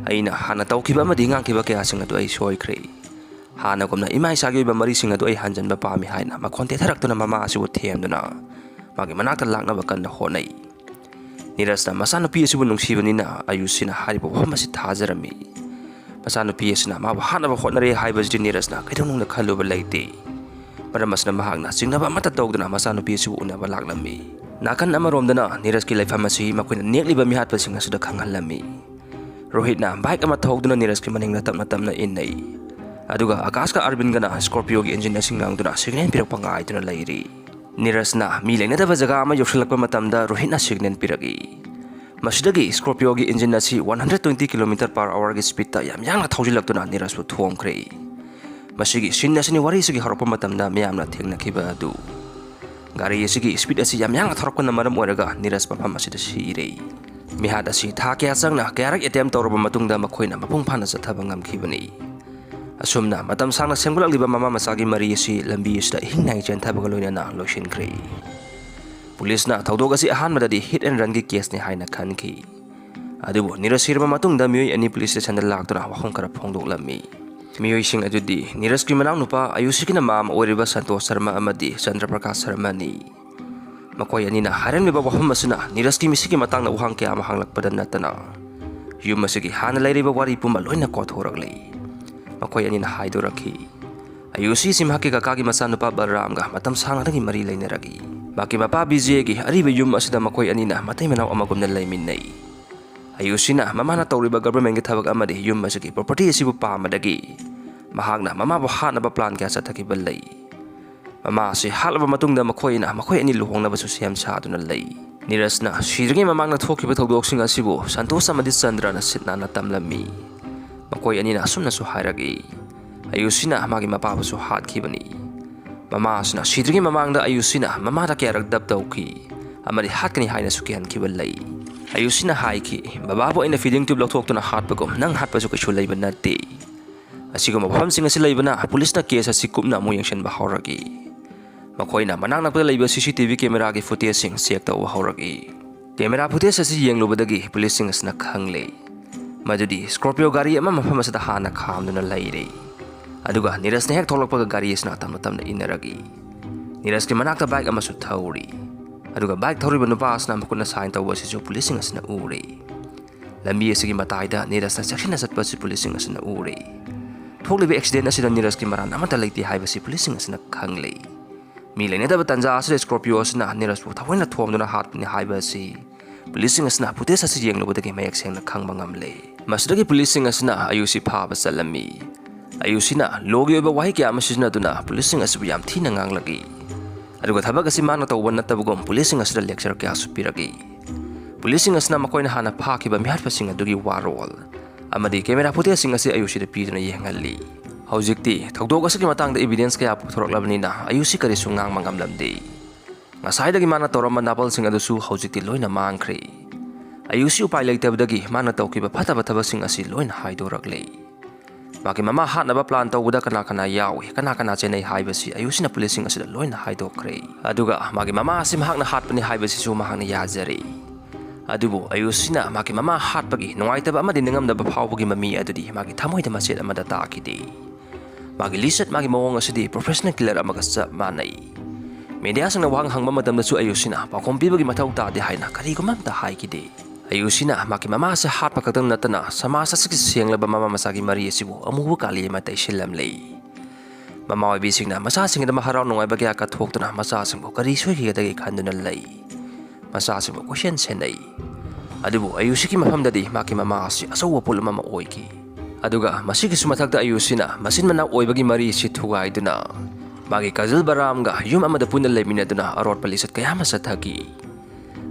ꯑꯩꯅ ꯍꯥꯟꯅ ꯇꯧꯈꯤꯕ ꯑꯃꯗꯤ ꯉꯥꯡꯈꯤꯕ ꯀꯌꯥꯁꯤꯡ ꯑꯗꯨ ꯑꯩ ꯁꯣꯏꯈ꯭ꯔꯦ꯫ ꯍꯥꯟꯅꯒꯨꯝꯅ ꯏꯃꯥ ꯏꯆꯥꯒꯤ ꯑꯣꯏꯕ ꯃꯔꯤꯁꯤꯡ ꯑꯗꯨ ꯑꯩ ꯍꯟꯖꯤꯟꯕ ꯄꯥꯝꯃꯤ" ꯍꯥꯏꯅ ꯃꯈꯣꯟ ꯇꯦꯊꯔꯛꯇꯨꯅ ꯃꯃꯥ ꯑꯁꯤꯕꯨ ꯊꯦꯝꯗꯨꯅ ꯃꯥꯒꯤ ꯃꯅꯥꯛꯇ ꯂꯥꯛꯅꯕ ꯀꯟꯅ ꯍꯣꯠꯅꯩ꯫ ꯅꯤꯔꯖꯅ ꯃꯆꯥꯅꯨꯄꯤ ꯑꯁꯤꯕꯨ ꯅꯨꯡꯁꯤꯕꯅꯤꯅ ꯑꯌꯨꯁꯤꯅ ꯍꯥꯏꯔꯤꯕ ꯋꯥꯐꯝ ꯑꯁꯤ ꯊꯥꯖꯔꯝꯃꯤ꯫ ꯃꯆꯥꯅꯨꯄꯤ ꯑꯁꯤꯅ ꯃꯥꯕꯨ ꯍꯥꯠꯅꯕ ꯍꯣꯠꯅꯔꯦ ꯍꯥꯏꯕꯁꯤꯗꯤ ꯅꯤꯔꯖꯅ ꯀꯩꯗꯧꯅꯨꯡꯗ ꯈꯜꯂꯨꯕ ꯂꯩꯇꯦ꯫ ꯃꯔꯝ ꯑꯁꯤꯅ ꯃꯍꯥꯛꯅ ꯆꯤꯡꯅꯕ ꯑꯃꯠꯇ ꯇꯧꯗꯅ ꯃꯆꯥꯅꯨꯄꯤ ꯑꯁꯤꯕꯨ ꯎꯅꯕ ꯂꯥꯛꯂꯝꯃꯤ꯫ ꯅꯥꯀꯟ ꯑꯃꯔꯣꯝꯗꯅ ꯅꯤꯔꯖꯀꯤ ꯂꯩꯐꯝ ꯑꯁꯤ ꯃꯈꯣꯏꯅ ꯅꯦꯛꯂꯤꯕ ꯃꯤꯍꯥꯠꯄꯁꯤꯡ ꯑꯁꯤꯗ ꯈꯪꯍꯜꯂꯝꯃꯤ꯫ ꯔꯣꯍꯤꯠꯅ ꯕꯥꯏꯛ ꯑꯃ ꯊꯧꯗꯨꯅ ꯅꯤꯔꯖꯀꯤ ꯃꯅꯤꯡꯗ ꯇꯞꯅ ꯇꯞꯅ ꯏꯟꯅꯩ꯫ ꯑꯗꯨꯒ ꯑꯀꯥꯁꯀ ꯑꯔꯕꯤꯟꯒꯅ ꯁ꯭ꯀꯣꯔꯄꯤꯌꯣꯒꯤ ꯏꯟꯖꯤꯟ ꯑꯁꯤ ꯉꯪꯗꯨꯅ ꯁꯤꯒꯅꯦꯜ ꯄꯤꯔꯛꯄ ꯉꯥꯏꯗꯨꯅ ꯂꯩꯔꯤ꯫ ꯅꯤꯔꯖꯅ ꯃꯤ ꯂꯩꯅꯗꯕ ꯖꯒꯥ ꯑꯃ ꯌꯧꯁꯤꯜꯂꯛꯄ ꯃꯇꯝꯗ ꯔꯣꯍꯤꯠꯅ ꯁꯤꯒꯅꯦꯜ ꯄꯤꯔꯛꯏ꯫ ꯃꯁꯤꯗꯒꯤ ꯁ꯭ꯀꯣꯔꯄꯤꯌꯣꯒꯤ ꯏꯟꯖꯤꯟ ꯑꯁꯤ one hundred twenty kilometer per hourꯒꯤ ꯁ꯭ꯄꯤꯗꯇ ꯌꯥꯝ ꯌꯥꯡꯅ ꯊꯧꯖꯤꯜꯂꯛꯇꯨꯅ ꯅꯤꯔꯖꯄꯨ ꯊꯣꯝꯈ꯭ꯔꯦ꯫ ꯃꯁꯤꯒꯤ ꯁꯤꯟ ꯑꯁꯤꯅꯤ ꯋꯥꯔꯤ ꯑꯁꯤꯒꯤ ꯍꯧꯔꯛꯄ ꯃꯇꯝꯗ ꯃꯤꯌꯥꯝꯅ ꯊꯦꯡꯅꯈꯤꯕ ꯑꯗꯨ꯫ ꯒꯥꯔꯤ ꯑꯁꯤꯒꯤ ꯁ꯭ꯄꯤꯗ ꯑꯁꯤ ꯌꯥꯝ ꯌꯥꯡꯅ ꯊꯧꯔꯛꯄꯅ ꯃꯔꯝ ꯑꯣꯏꯔꯒ ꯅꯤꯔꯖ ꯃꯐꯝ ꯑꯁꯤꯗ ꯁꯤꯔꯦ꯫ ꯃꯤꯍꯥꯠ ꯑꯁꯤ ꯊꯥ ꯀꯌꯥ ꯆꯪꯅ ꯀꯌꯥꯔꯛ ꯑꯦꯇꯦꯝ ꯇꯧꯔꯕ ꯃꯇꯨꯡꯗ ꯃꯈꯣꯏꯅ ꯃꯄꯨꯡ ꯐꯥꯅ ꯆꯠꯊꯕ ꯉꯝꯈꯤꯕꯅꯤ꯫ ꯑꯁꯨꯝꯅ ꯃꯇꯝ ꯁꯥꯡꯅ ꯁꯦꯝꯒꯠꯂꯛꯂꯤꯕ ꯃꯃꯥ ꯃꯆꯥꯒꯤ ꯃꯔꯤ ꯑꯁꯤ ꯂꯝꯕꯤ ꯑꯁꯤꯗ ꯏꯍꯤꯡ ꯅꯥꯏ ꯆꯦꯟꯊꯕꯒ ꯂꯣꯏꯅꯅ ꯂꯣꯏꯁꯤꯟꯈ꯭ꯔꯦ꯫ ꯄꯨꯂꯤꯁꯅ ꯊꯧꯗꯣꯛ ꯑꯁꯤ ꯑꯍꯥꯟꯕꯗꯗꯤ hit and runꯒꯤ ꯀꯦꯁꯅꯤ ꯍꯥꯏꯅ ꯈꯟꯈꯤ꯫ ꯑꯗꯨꯕꯨ ꯅꯤꯔꯖ ꯁꯤꯔꯕ ꯃꯇꯨꯡꯗ ꯃꯤꯑꯣꯏ ꯑꯅꯤ ꯄꯨꯂꯤꯁ ꯁ꯭ꯇꯦꯁꯟꯗ ꯂꯥꯛꯇꯨꯅ ꯋꯥꯐꯝ ꯈꯔ ꯐꯣꯡꯗꯣꯛꯂꯝꯃꯤ꯫ ꯃꯤꯑꯣꯏꯁꯤꯡ ꯑꯗꯨꯗꯤ ꯅꯤꯔꯖꯀꯤ ꯃꯅꯥꯎꯅꯨꯄꯥ ꯑꯌꯨꯁꯤꯒꯤ ꯃꯃꯥ ꯑꯣꯏꯔꯤꯕ ꯁꯟꯇꯣꯁ ꯁꯔꯃ ꯑꯃꯗꯤ ꯆꯟꯗ꯭ꯔ ꯄ꯭ꯔꯀꯥꯁ ꯁꯔꯃꯅꯤ꯫ ꯃꯈꯣꯏ ꯑꯅꯤꯅ ꯍꯥꯏꯔꯝꯂꯤꯕ ꯋꯥꯐꯝ ꯑꯁꯤꯅ ꯅꯤꯔꯖꯀꯤ ꯃꯤꯁꯤꯒꯤ ꯃꯇꯥꯡꯗ ꯋꯥꯍꯪ ꯀꯌꯥ ꯑꯃ ꯍꯪꯂꯛꯄꯗ ꯅꯠꯇꯅ ꯌꯨꯝ ꯑꯁꯤꯒꯤ ꯍꯥꯟꯅ ꯂꯩꯔꯤꯕ ꯋꯥꯔꯤ ꯄꯨꯝꯕ ꯂꯣꯏꯅ ꯀꯣꯊꯣꯔꯛꯂꯤ꯫ ꯃꯈꯣꯏ ꯑꯅꯤꯅ ꯍꯥꯏꯗꯣꯔꯛꯈꯤ, ꯑꯌꯨꯁꯤ ꯑꯁꯤ ꯃꯍꯥꯛꯀꯤ ꯀꯀꯥꯒꯤ ꯃꯆꯥꯅꯨꯄꯥ ꯕꯜꯔꯥꯝꯒ ꯃꯇꯝ ꯁꯥꯡꯅꯗꯒꯤ ꯃꯔꯤ ꯂꯩꯅꯔꯛꯏ꯫ ꯃꯍꯥꯛꯀꯤ ꯃꯄꯥ ꯕꯤꯖꯦꯒꯤ ꯑꯔꯤꯕ ꯌꯨꯝ ꯑꯁꯤꯗ ꯃꯈꯣꯏ ꯑꯅꯤꯅ ꯃꯇꯩ ꯃꯅꯥꯎ ꯑꯃꯒꯨꯝꯅ ꯂꯩꯃꯤꯟꯅꯩ꯫ ꯑꯌꯨꯁꯤꯅ ꯃꯃꯥꯅ ꯇꯧꯔꯤꯕ ꯒꯚꯔꯟꯃꯦꯟꯒꯤ ꯊꯕꯛ ꯑꯃꯗꯤ ꯌꯨꯝ ꯑꯁꯤꯒꯤ ꯄ꯭ꯔꯣꯄꯔꯇꯤ ꯑꯁꯤꯕꯨ ꯄꯥꯝꯕꯗꯒꯤ ꯃꯍꯥꯛꯅ ꯃꯃꯥꯕꯨ ꯍꯥꯠꯅꯕ ꯄ꯭ꯂꯥꯟ ꯀꯌꯥ ꯆꯠꯊꯈꯤꯕ ꯂꯩ꯫ ꯃꯃꯥ ꯑꯁꯤ ꯍꯥꯠꯂꯕ ꯃꯇꯨꯡꯗ ꯃꯈꯣꯏꯅ ꯃꯈꯣꯏ ꯑꯅꯤ ꯂꯨꯍꯣꯡꯅꯕꯁꯨ ꯁꯦꯝ ꯁꯥꯗꯨꯅ ꯂꯩ꯫ ꯅꯤꯔꯖꯅ ꯁꯤꯗ꯭ꯔꯤꯉꯩ ꯃꯃꯥꯡꯗ ꯊꯣꯛꯈꯤꯕ ꯊꯧꯗꯣꯛꯁꯤꯡ ꯑꯁꯤꯕꯨ ꯁꯟꯇꯣꯁ ꯑꯃꯗꯤ ꯆꯟꯗ꯭ꯔꯅ ꯁꯤꯠ ꯅꯥꯟꯅ ꯇꯝꯂꯝꯃꯤ꯫ ꯃꯈꯣꯏ ꯑꯅꯤꯅ ꯑꯁꯨꯝꯅꯁꯨ ꯍꯥꯏꯔꯛꯏ, ꯑꯌꯨꯁꯤꯅ ꯃꯥꯒꯤ ꯃꯄꯥꯕꯨꯁꯨ ꯍꯥꯠꯈꯤꯕꯅꯤ꯫ ꯃꯃꯥ ꯑꯁꯤꯅ ꯁꯤꯗ꯭ꯔꯤꯉꯩ ꯃꯃꯥꯡꯗ ꯑꯌꯨꯁꯤꯅ ꯃꯃꯥꯗ ꯀꯌꯥꯔꯛ ꯗꯞ ꯇꯧꯈꯤ ꯑꯃꯗꯤ ꯍꯥꯠꯀꯅꯤ ꯍꯥꯏꯅꯁꯨ ꯀꯤꯍꯟꯈꯤꯕ ꯂꯩ꯫ ꯑꯌꯨꯁꯤꯅ ꯍꯥꯏꯈꯤ, "ꯕꯕꯥꯕꯨ ꯑꯩꯅ ꯐꯤꯗꯤꯡ ꯇ꯭ꯌꯨꯕ ꯂꯧꯊꯣꯛꯇꯨꯅ ꯍꯥꯠꯄꯒꯨꯝ ꯅꯪ ꯍꯥꯠꯄꯁꯨ ꯀꯩꯁꯨ ꯂꯩꯕ ꯅꯠꯇꯦ"꯫ ꯑꯁꯤꯒꯨꯝꯕ ꯋꯥꯐꯝꯁꯤꯡ ꯑꯁꯤ ꯂꯩꯕꯅ ꯄꯨꯂꯤꯁꯅ ꯀꯦꯁ ꯑꯁꯤ ꯀꯨꯞꯅ ꯑꯃꯨꯛ ꯌꯦꯡꯁꯤꯟꯕ ꯍꯧꯔꯛꯏ꯫ ꯃꯈꯣꯏꯅ ꯃꯅꯥꯛ ꯅꯛꯄꯗ ꯂꯩꯕ C C T V cameraꯒꯤ footageꯁꯤꯡ check ꯇꯧꯕ ꯍꯧꯔꯛꯏ꯫ Camera footage ꯑꯁꯤ ꯌꯦꯡꯂꯨꯕꯗꯒꯤ ꯄꯨꯂꯤꯁꯁꯤꯡ ꯑꯁꯤꯅ ꯈꯪꯂꯦ ꯃꯗꯨꯗꯤ Scorpio ꯒꯥꯔꯤ ꯑꯃ ꯃꯐꯝ ꯑꯁꯤꯗ ꯍꯥꯟꯅ ꯈꯥꯝꯗꯨꯅ ꯂꯩꯔꯦ꯫ ꯑꯗꯨꯒ ꯅꯤꯔꯖꯅ ꯍꯦꯛ ꯊꯣꯛꯂꯛꯄꯒ ꯒꯥꯔꯤ ꯑꯁꯤꯅ ꯇꯞꯅ ꯇꯞꯅ ꯏꯟꯅꯔꯛꯏ꯫ ꯅꯤꯔꯖꯀꯤ ꯃꯅꯥꯛꯇ bike ꯑꯃꯁꯨ ꯊꯧꯔꯤ꯫ ꯑꯗꯨꯒ bike ꯊꯧꯔꯤꯕ ꯅꯨꯄꯥ ꯑꯁꯤꯅ ꯃꯈꯨꯠꯅ sign ꯇꯧꯕ ꯑꯁꯤꯁꯨ ꯄꯨꯂꯤꯁꯁꯤꯡ ꯑꯁꯤꯅ ꯎꯔꯦ꯫ ꯂꯝꯕꯤ ꯑꯁꯤꯒꯤ ꯃꯇꯥꯏꯗ ꯅꯤꯔꯖꯅ ꯆꯦꯛꯁꯤꯟꯅ ꯆꯠꯄ ꯑꯁꯤ ꯄꯨꯂꯤꯁꯁꯤꯡ ꯑꯁꯤꯅ ꯎꯔꯦ꯫ ꯊꯣꯛꯂꯤꯕ accident ꯑꯁꯤꯗ ꯅꯤꯔꯖꯀꯤ ꯃꯔꯥꯟ ꯑꯃꯠꯇ ꯂꯩꯇꯦ ꯍꯥꯏꯕꯁꯤ ꯄꯨꯂꯤꯁꯁꯤꯡ ꯑꯁꯤꯅ ꯈꯪꯂꯦ꯫ ꯃꯤ ꯂꯩꯅꯗꯕ ꯇꯥꯟꯖꯥ ꯑꯁꯤꯗ Scorpio ꯑꯁꯤꯅ ꯅꯤꯔꯖꯄꯨ ꯊꯑꯣꯏꯅ ꯊꯣꯝꯗꯨꯅ ꯍꯥꯠꯄꯅꯤ ꯍꯥꯏꯕ ꯑꯁꯤ ꯄꯨꯂꯤꯁꯁꯤꯡ ꯑꯁꯤꯅ footage ꯑꯁꯤ ꯌꯦꯡꯂꯨꯕꯗꯒꯤ ꯃꯌꯦꯛ ꯁꯦꯡꯅ ꯈꯪꯕ ꯉꯝꯂꯦ꯫ ꯃꯁꯤꯗꯒꯤ ꯄꯨꯂꯤꯁꯁꯤꯡ ꯑꯁꯤꯅ ꯑꯌꯨꯁꯤ ꯐꯥꯕ ꯆꯠꯂꯝꯃꯤ꯫ ꯑꯌꯨꯁꯤꯅ lawꯒꯤ ꯑꯣꯏꯕ ꯋꯥꯍꯩ ꯀꯌꯥ ꯑꯃ ꯁꯤꯖꯤꯟꯅꯗꯨꯅ ꯄꯨꯂꯤꯁꯁꯤꯡ ꯑꯁꯤꯕꯨ ꯌꯥꯝ ꯊꯤꯅ ꯉꯥꯡꯂꯛꯏ꯫ ꯑꯗꯨꯒ ꯊꯕꯛ ꯑꯁꯤ ꯃꯥꯅ ꯇꯧꯕ ꯅꯠꯇꯕꯒꯨꯝ ꯄꯨꯂꯤꯁꯁꯤꯡ ꯑꯁꯤꯗ lecture ꯀꯌꯥꯁꯨ ꯄꯤꯔꯛꯏ꯫ ꯄꯨꯂꯤꯁꯁꯤꯡ ꯑꯁꯤꯅ ꯃꯈꯣꯏꯅ ꯍꯥꯟꯅ ꯐꯥꯈꯤꯕ ꯃꯤꯍꯥꯠꯄꯁꯤꯡ ꯑꯗꯨꯒꯤ ꯋꯥꯔꯣꯜ ꯑꯃꯗꯤ camera footageꯁꯤꯡ ꯑꯁꯤ ꯑꯌꯨꯁꯤꯗ ꯄꯤꯗꯨꯅ ꯌꯦꯡꯍꯜꯂꯤ꯫ ꯍꯧꯖꯤꯛꯇꯤ ꯊꯧꯗꯣꯛ ꯑꯁꯤꯒꯤ ꯃꯇꯥꯡꯗ evidence ꯀꯌꯥ ꯄꯨꯊꯣꯔꯛꯂꯕꯅꯤꯅ ꯑꯌꯨꯁꯤ ꯀꯔꯤꯁꯨ ꯉꯥꯡꯕ ꯉꯝꯂꯝꯗꯦ꯫ ꯉꯁꯥꯏꯗꯒꯤ ꯃꯥꯅ ꯇꯧꯔꯝꯕ ꯅꯥꯄꯜꯁꯤꯡ ꯑꯗꯨꯁꯨ ꯍꯧꯖꯤꯛꯇꯤ ꯂꯣꯏꯅ ꯃꯥꯡꯈ꯭ꯔꯦ꯫ ꯑꯌꯨꯁꯤ ꯎꯄꯥꯏ ꯂꯩꯇꯕꯗꯒꯤ ꯃꯥꯅ ꯇꯧꯈꯤꯕ ꯐꯠꯇꯕ ꯊꯕꯛꯁꯤꯡ ꯑꯁꯤ ꯂꯣꯏꯅ ꯍꯥꯏꯗꯣꯔꯛꯂꯦ꯫ ꯃꯥꯒꯤ ꯃꯃꯥ ꯍꯥꯠꯅꯕ plan ꯇꯧꯕꯗ ꯀꯅꯥ ꯀꯅꯥ ꯌꯥꯎꯏ, ꯀꯅꯥ ꯀꯅꯥ ꯆꯦꯟꯅꯩ ꯍꯥꯏꯕꯁꯤ ꯑꯌꯨꯁꯤꯅ ꯄꯨꯂꯤꯁꯁꯤꯡ ꯑꯁꯤꯗ ꯂꯣꯏꯅ ꯍꯥꯏꯗꯣꯛꯈ꯭ꯔꯦ꯫ ꯑꯗꯨꯒ ꯃꯥꯒꯤ ꯃꯃꯥ ꯑꯁꯤ ꯃꯍꯥꯛꯅ ꯍꯥꯠꯄꯅꯤ ꯍꯥꯏꯕꯁꯤꯁꯨ ꯃꯍꯥꯛꯅ ꯌꯥꯖꯔꯦ꯫ ꯑꯗꯨꯕꯨ ꯑꯌꯨꯁꯤꯅ ꯃꯥꯒꯤ ꯃꯃꯥ ꯍꯥꯠꯄꯒꯤ ꯅꯨꯡꯉꯥꯏꯇꯕ ꯑꯃꯗꯤ ꯅꯤꯡꯉꯝꯗꯕ ꯐꯥꯎꯕꯒꯤ ꯃꯃꯤ ꯑꯗꯨꯗꯤ ꯃꯥꯒꯤ ꯊꯃꯣꯏꯗ ꯃꯆꯦꯠ ꯑꯃꯗ ꯇꯥꯈꯤꯗꯦ꯫ ꯃꯥꯒꯤ ꯂꯤꯆꯠ, ꯃꯥꯒꯤ ꯃꯑꯣꯡ ꯑꯁꯤꯗꯤ professional killer ꯑꯃꯒ ꯆꯞ ꯃꯥꯟꯅꯩ꯫ Mediaꯁꯤꯡꯅ ꯋꯥꯍꯪ ꯍꯪꯕ ꯃꯇꯝꯗꯁꯨ ꯑꯌꯨꯁꯤꯅ ꯄꯥꯎꯈꯨꯝ ꯄꯤꯕꯒꯤ ꯃꯊꯧ ꯇꯥꯗꯦ ꯍꯥꯏꯅ ꯀꯔꯤꯒꯨꯝꯕ ꯑꯝꯇ ꯍꯥꯏꯈꯤꯗꯦ꯫ ꯑꯌꯨꯁꯤꯅ ꯃꯍꯥꯛꯀꯤ ꯃꯃꯥ ꯑꯁꯤ ꯍꯥꯠꯄ ꯈꯛꯇꯪ ꯅꯠꯇꯅ ꯁꯃꯥꯖ ꯑꯁꯤꯒꯤ ꯁꯦꯡꯂꯕ ꯃꯃꯥ ꯃꯆꯥꯒꯤ ꯃꯔꯤ ꯑꯁꯤꯕꯨ ꯑꯃꯨꯕ ꯀꯥꯂꯤ ꯑꯃ ꯇꯩꯁꯤꯜꯂꯝꯂꯦ꯫ ꯃꯃꯥ ꯑꯣꯏꯕꯤꯁꯤꯡꯅ ꯃꯆꯥꯁꯤꯡꯒꯤꯗꯃꯛ ꯍꯔꯥꯎ ꯅꯨꯡꯉꯥꯏꯕ ꯀꯌꯥ ꯀꯠꯊꯣꯛꯇꯨꯅ ꯃꯆꯥꯁꯤꯡꯕꯨ ꯀꯔꯤ ꯁꯣꯏꯈꯤꯒꯗꯒꯦ ꯈꯟꯗꯨꯅ ꯂꯩ꯫ ꯃꯆꯥꯁꯤꯡꯕꯨ ꯀꯣꯏꯁꯦꯟ ꯁꯦꯟꯅꯩ꯫ ꯑꯗꯨꯕꯨ ꯑꯌꯨꯁꯤꯒꯤ ꯃꯐꯝꯗꯗꯤ ꯃꯍꯥꯛꯀꯤ ꯃꯃꯥ ꯑꯁꯤ ꯑꯆꯧꯕ ꯄꯣꯠꯂꯨꯝ ꯑꯃ ꯑꯣꯏꯈꯤ꯫ ꯑꯗꯨꯒ ꯃꯁꯤꯒꯤꯁꯨ ꯃꯊꯛꯇ ꯑꯌꯨꯁꯤꯅ ꯃꯆꯤꯟ ꯃꯅꯥꯎ ꯑꯣꯏꯕꯒꯤ ꯃꯔꯤ ꯑꯁꯤ ꯊꯨꯒꯥꯏꯗꯨꯅ ꯃꯥꯒꯤ cousin ꯕꯔꯥꯝꯒ ꯌꯨꯝ ꯑꯃꯗ ꯄꯨꯟꯅ ꯂꯩꯃꯤꯟꯅꯗꯨꯅ ꯑꯔꯣꯠꯄ ꯂꯤꯆꯠ ꯀꯌꯥ ꯑꯃ ꯆꯠꯊꯈꯤ꯫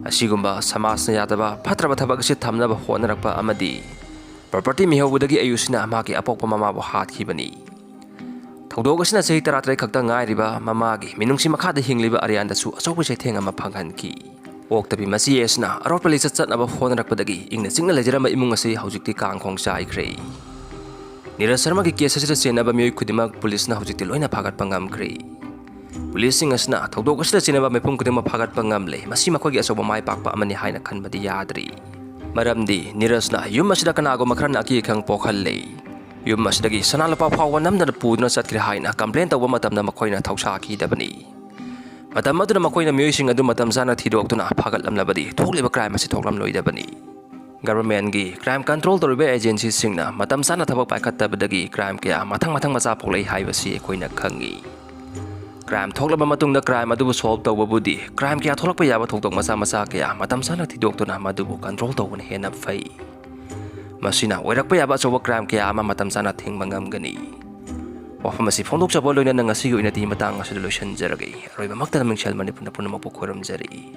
ꯑꯁꯤꯒꯨꯝꯕ ꯁꯃꯥꯖꯅ ꯌꯥꯗꯕ ꯐꯠꯇ꯭ꯔꯕ ꯊꯕꯛ ꯑꯁꯤ ꯊꯝꯅꯕ ꯍꯣꯠꯅꯔꯛꯄ ꯑꯃꯗꯤ property ꯃꯤꯍꯧꯕꯗꯒꯤ ꯑꯌꯨꯁꯤꯅ ꯃꯍꯥꯛꯀꯤ ꯑꯄꯣꯛꯄ ꯃꯃꯥꯕꯨ ꯍꯥꯠꯈꯤꯕꯅꯤ꯫ ꯊꯧꯗꯣꯛ ꯑꯁꯤꯅ ꯆꯍꯤ ꯇꯔꯥꯇꯔꯦꯠ ꯈꯛꯇ ꯉꯥꯏꯔꯤꯕ ꯃꯃꯥꯒꯤ ꯃꯤꯅꯨꯡꯁꯤ ꯃꯈꯥꯗ ꯍꯤꯡꯂꯤꯕ ꯑꯔꯤꯌꯥꯟꯗꯁꯨ ꯑꯆꯧꯕ ꯆꯩꯊꯦꯡ ꯑꯃ ꯐꯪꯍꯟꯈꯤ꯫ ꯑꯣꯛꯇꯕꯤ ꯃꯆꯦ ꯑꯁꯤꯅ ꯑꯔꯣꯠꯄ ꯂꯤꯆꯠ ꯆꯠꯅꯕ ꯍꯣꯠꯅꯔꯛꯄꯗꯒꯤ ꯏꯪꯅ ꯆꯤꯛꯅ ꯂꯩꯖꯔꯝꯕ ꯏꯃꯨꯡ ꯑꯁꯤ ꯍꯧꯖꯤꯛꯇꯤ ꯀꯥꯡꯈꯣꯡ ꯆꯥꯏꯈ꯭ꯔꯦ꯫ ꯅꯤꯔꯖ ꯁꯔꯃꯒꯤ case ꯑꯁꯤꯗ ꯆꯦꯟꯅꯕ ꯃꯤꯑꯣꯏ ꯈꯨꯗꯤꯡꯃꯛ ꯄꯨꯂꯤꯁꯅ ꯍꯧꯖꯤꯛꯇꯤ ꯂꯣꯏꯅ ꯐꯥꯒꯠꯄ ꯉꯝꯈ꯭ꯔꯦ꯫ ꯄꯨꯂꯤꯁꯁꯤꯡ ꯑꯁꯤꯅ ꯊꯧꯗꯣꯛ ꯑꯁꯤꯗ ꯆꯤꯡꯅꯕ ꯃꯤꯄꯨꯝ ꯈꯨꯗꯤꯡꯃꯛ ꯐꯥꯒꯠꯄ ꯉꯝꯂꯦ꯫ ꯃꯁꯤ ꯃꯈꯣꯏꯒꯤ ꯑꯆꯧꯕ ꯃꯥꯏ ꯄꯥꯛꯄ ꯑꯃꯅꯤ ꯍꯥꯏꯅ ꯈꯟꯕꯗꯤ ꯌꯥꯗ꯭ꯔꯤ꯫ ꯃꯔꯝꯗꯤ ꯅꯤꯔꯖꯅ ꯌꯨꯝ ꯑꯁꯤꯗ ꯀꯅꯥꯒꯨꯝꯕ ꯈꯔꯅ ꯑꯀꯤ ꯑꯈꯪ ꯄꯣꯛꯍꯜꯂꯦ꯫ ꯌꯨꯝ ꯑꯁꯤꯗꯒꯤ ꯁꯅꯥ ꯂꯨꯄꯥ ꯐꯥꯎꯕ ꯅꯝꯗꯅ ꯄꯨꯗꯨꯅ ꯆꯠꯈ꯭ꯔꯦ ꯍꯥꯏꯅ ꯀꯝꯄ꯭ꯂꯦꯟ ꯇꯧꯕ ꯃꯇꯝꯗ ꯃꯈꯣꯏꯅ ꯊꯧꯁꯥꯈꯤꯗꯕꯅꯤ꯫ ꯃꯇꯝ ꯑꯗꯨꯗ ꯃꯈꯣꯏꯅ ꯃꯤꯑꯣꯏꯁꯤꯡ ꯑꯗꯨ ꯃꯇꯝ ꯆꯥꯅ ꯊꯤꯗꯣꯛꯇꯨꯅ ꯐꯥꯒꯠꯂꯝꯂꯕꯗꯤ ꯊꯣꯛꯂꯤꯕ ꯀ꯭ꯔꯥꯏꯝ ꯑꯁꯤ ꯊꯣꯛꯂꯝꯂꯣꯏꯗꯕꯅꯤ꯫ ꯒꯚꯔꯟꯃꯦꯟꯒꯤ ꯀ꯭ꯔꯥꯏꯝ ꯀꯟꯇ꯭ꯔꯣꯜ ꯇꯧꯔꯤꯕ ꯑꯦꯖꯦꯟꯁꯤꯁꯤꯡꯅ ꯃꯇꯝ ꯆꯥꯅ ꯊꯕꯛ ꯄꯥꯏꯈꯠꯇꯕꯗꯒꯤ ꯀ꯭ꯔꯥꯏꯝ ꯀꯌꯥ ꯃꯊꯪ ꯃꯊꯪ ꯃꯆꯥ ꯄꯣꯛꯂꯛꯏ ꯍꯥꯏꯕꯁꯤ ꯑꯩꯈꯣꯏꯅ ꯈꯪꯉꯤ꯫ ꯀ꯭ꯔꯥꯏꯝ ꯊꯣꯛꯂꯕ ꯃꯇꯨꯡꯗ ꯀ꯭ꯔꯥꯏꯝ ꯑꯗꯨꯕꯨ ꯁꯣꯜꯕ ꯇꯧꯕꯕꯨꯗꯤ ꯀ꯭ꯔꯥꯏꯝ ꯀꯌꯥ ꯊꯣꯛꯂꯛꯄ ꯌꯥꯕ ꯊꯧꯗꯣꯛ ꯃꯆꯥ ꯃꯆꯥ ꯀꯌꯥ ꯃꯇꯝ ꯆꯥꯅ ꯊꯤꯗꯣꯛꯇꯨꯅ ꯃꯗꯨꯕꯨ ꯀꯟꯇ꯭ꯔꯣꯜ ꯇꯧꯕꯅ ꯍꯦꯟꯅ ꯐꯩ꯫ ꯃꯁꯤꯅ ꯑꯣꯏꯔꯛꯄ ꯌꯥꯕ ꯑꯆꯧꯕ ꯀ꯭ꯔꯥꯏꯝ ꯀꯌꯥ ꯑꯃ ꯃꯇꯝ ꯆꯥꯅ ꯊꯤꯡꯕ ꯉꯝꯒꯅꯤ꯫ ꯋꯥꯐꯝ ꯑꯁꯤ ꯐꯣꯡꯗꯣꯛꯆꯕ ꯂꯣꯏꯅꯅ ꯉꯁꯤꯒꯤ ꯑꯣꯏꯅꯗꯤ ꯃꯇꯥꯡ ꯑꯁꯤꯗ ꯂꯣꯏꯁꯤꯟꯖꯔꯒꯦ꯫ ꯑꯔꯣꯏꯕꯃꯛꯇꯗ ꯃꯤꯡꯁꯦꯜ ꯃꯅꯤꯄꯨꯔꯅ ꯄꯨꯝꯅꯃꯛꯄꯨ ꯈꯣꯏꯔꯝꯖꯔꯤ꯫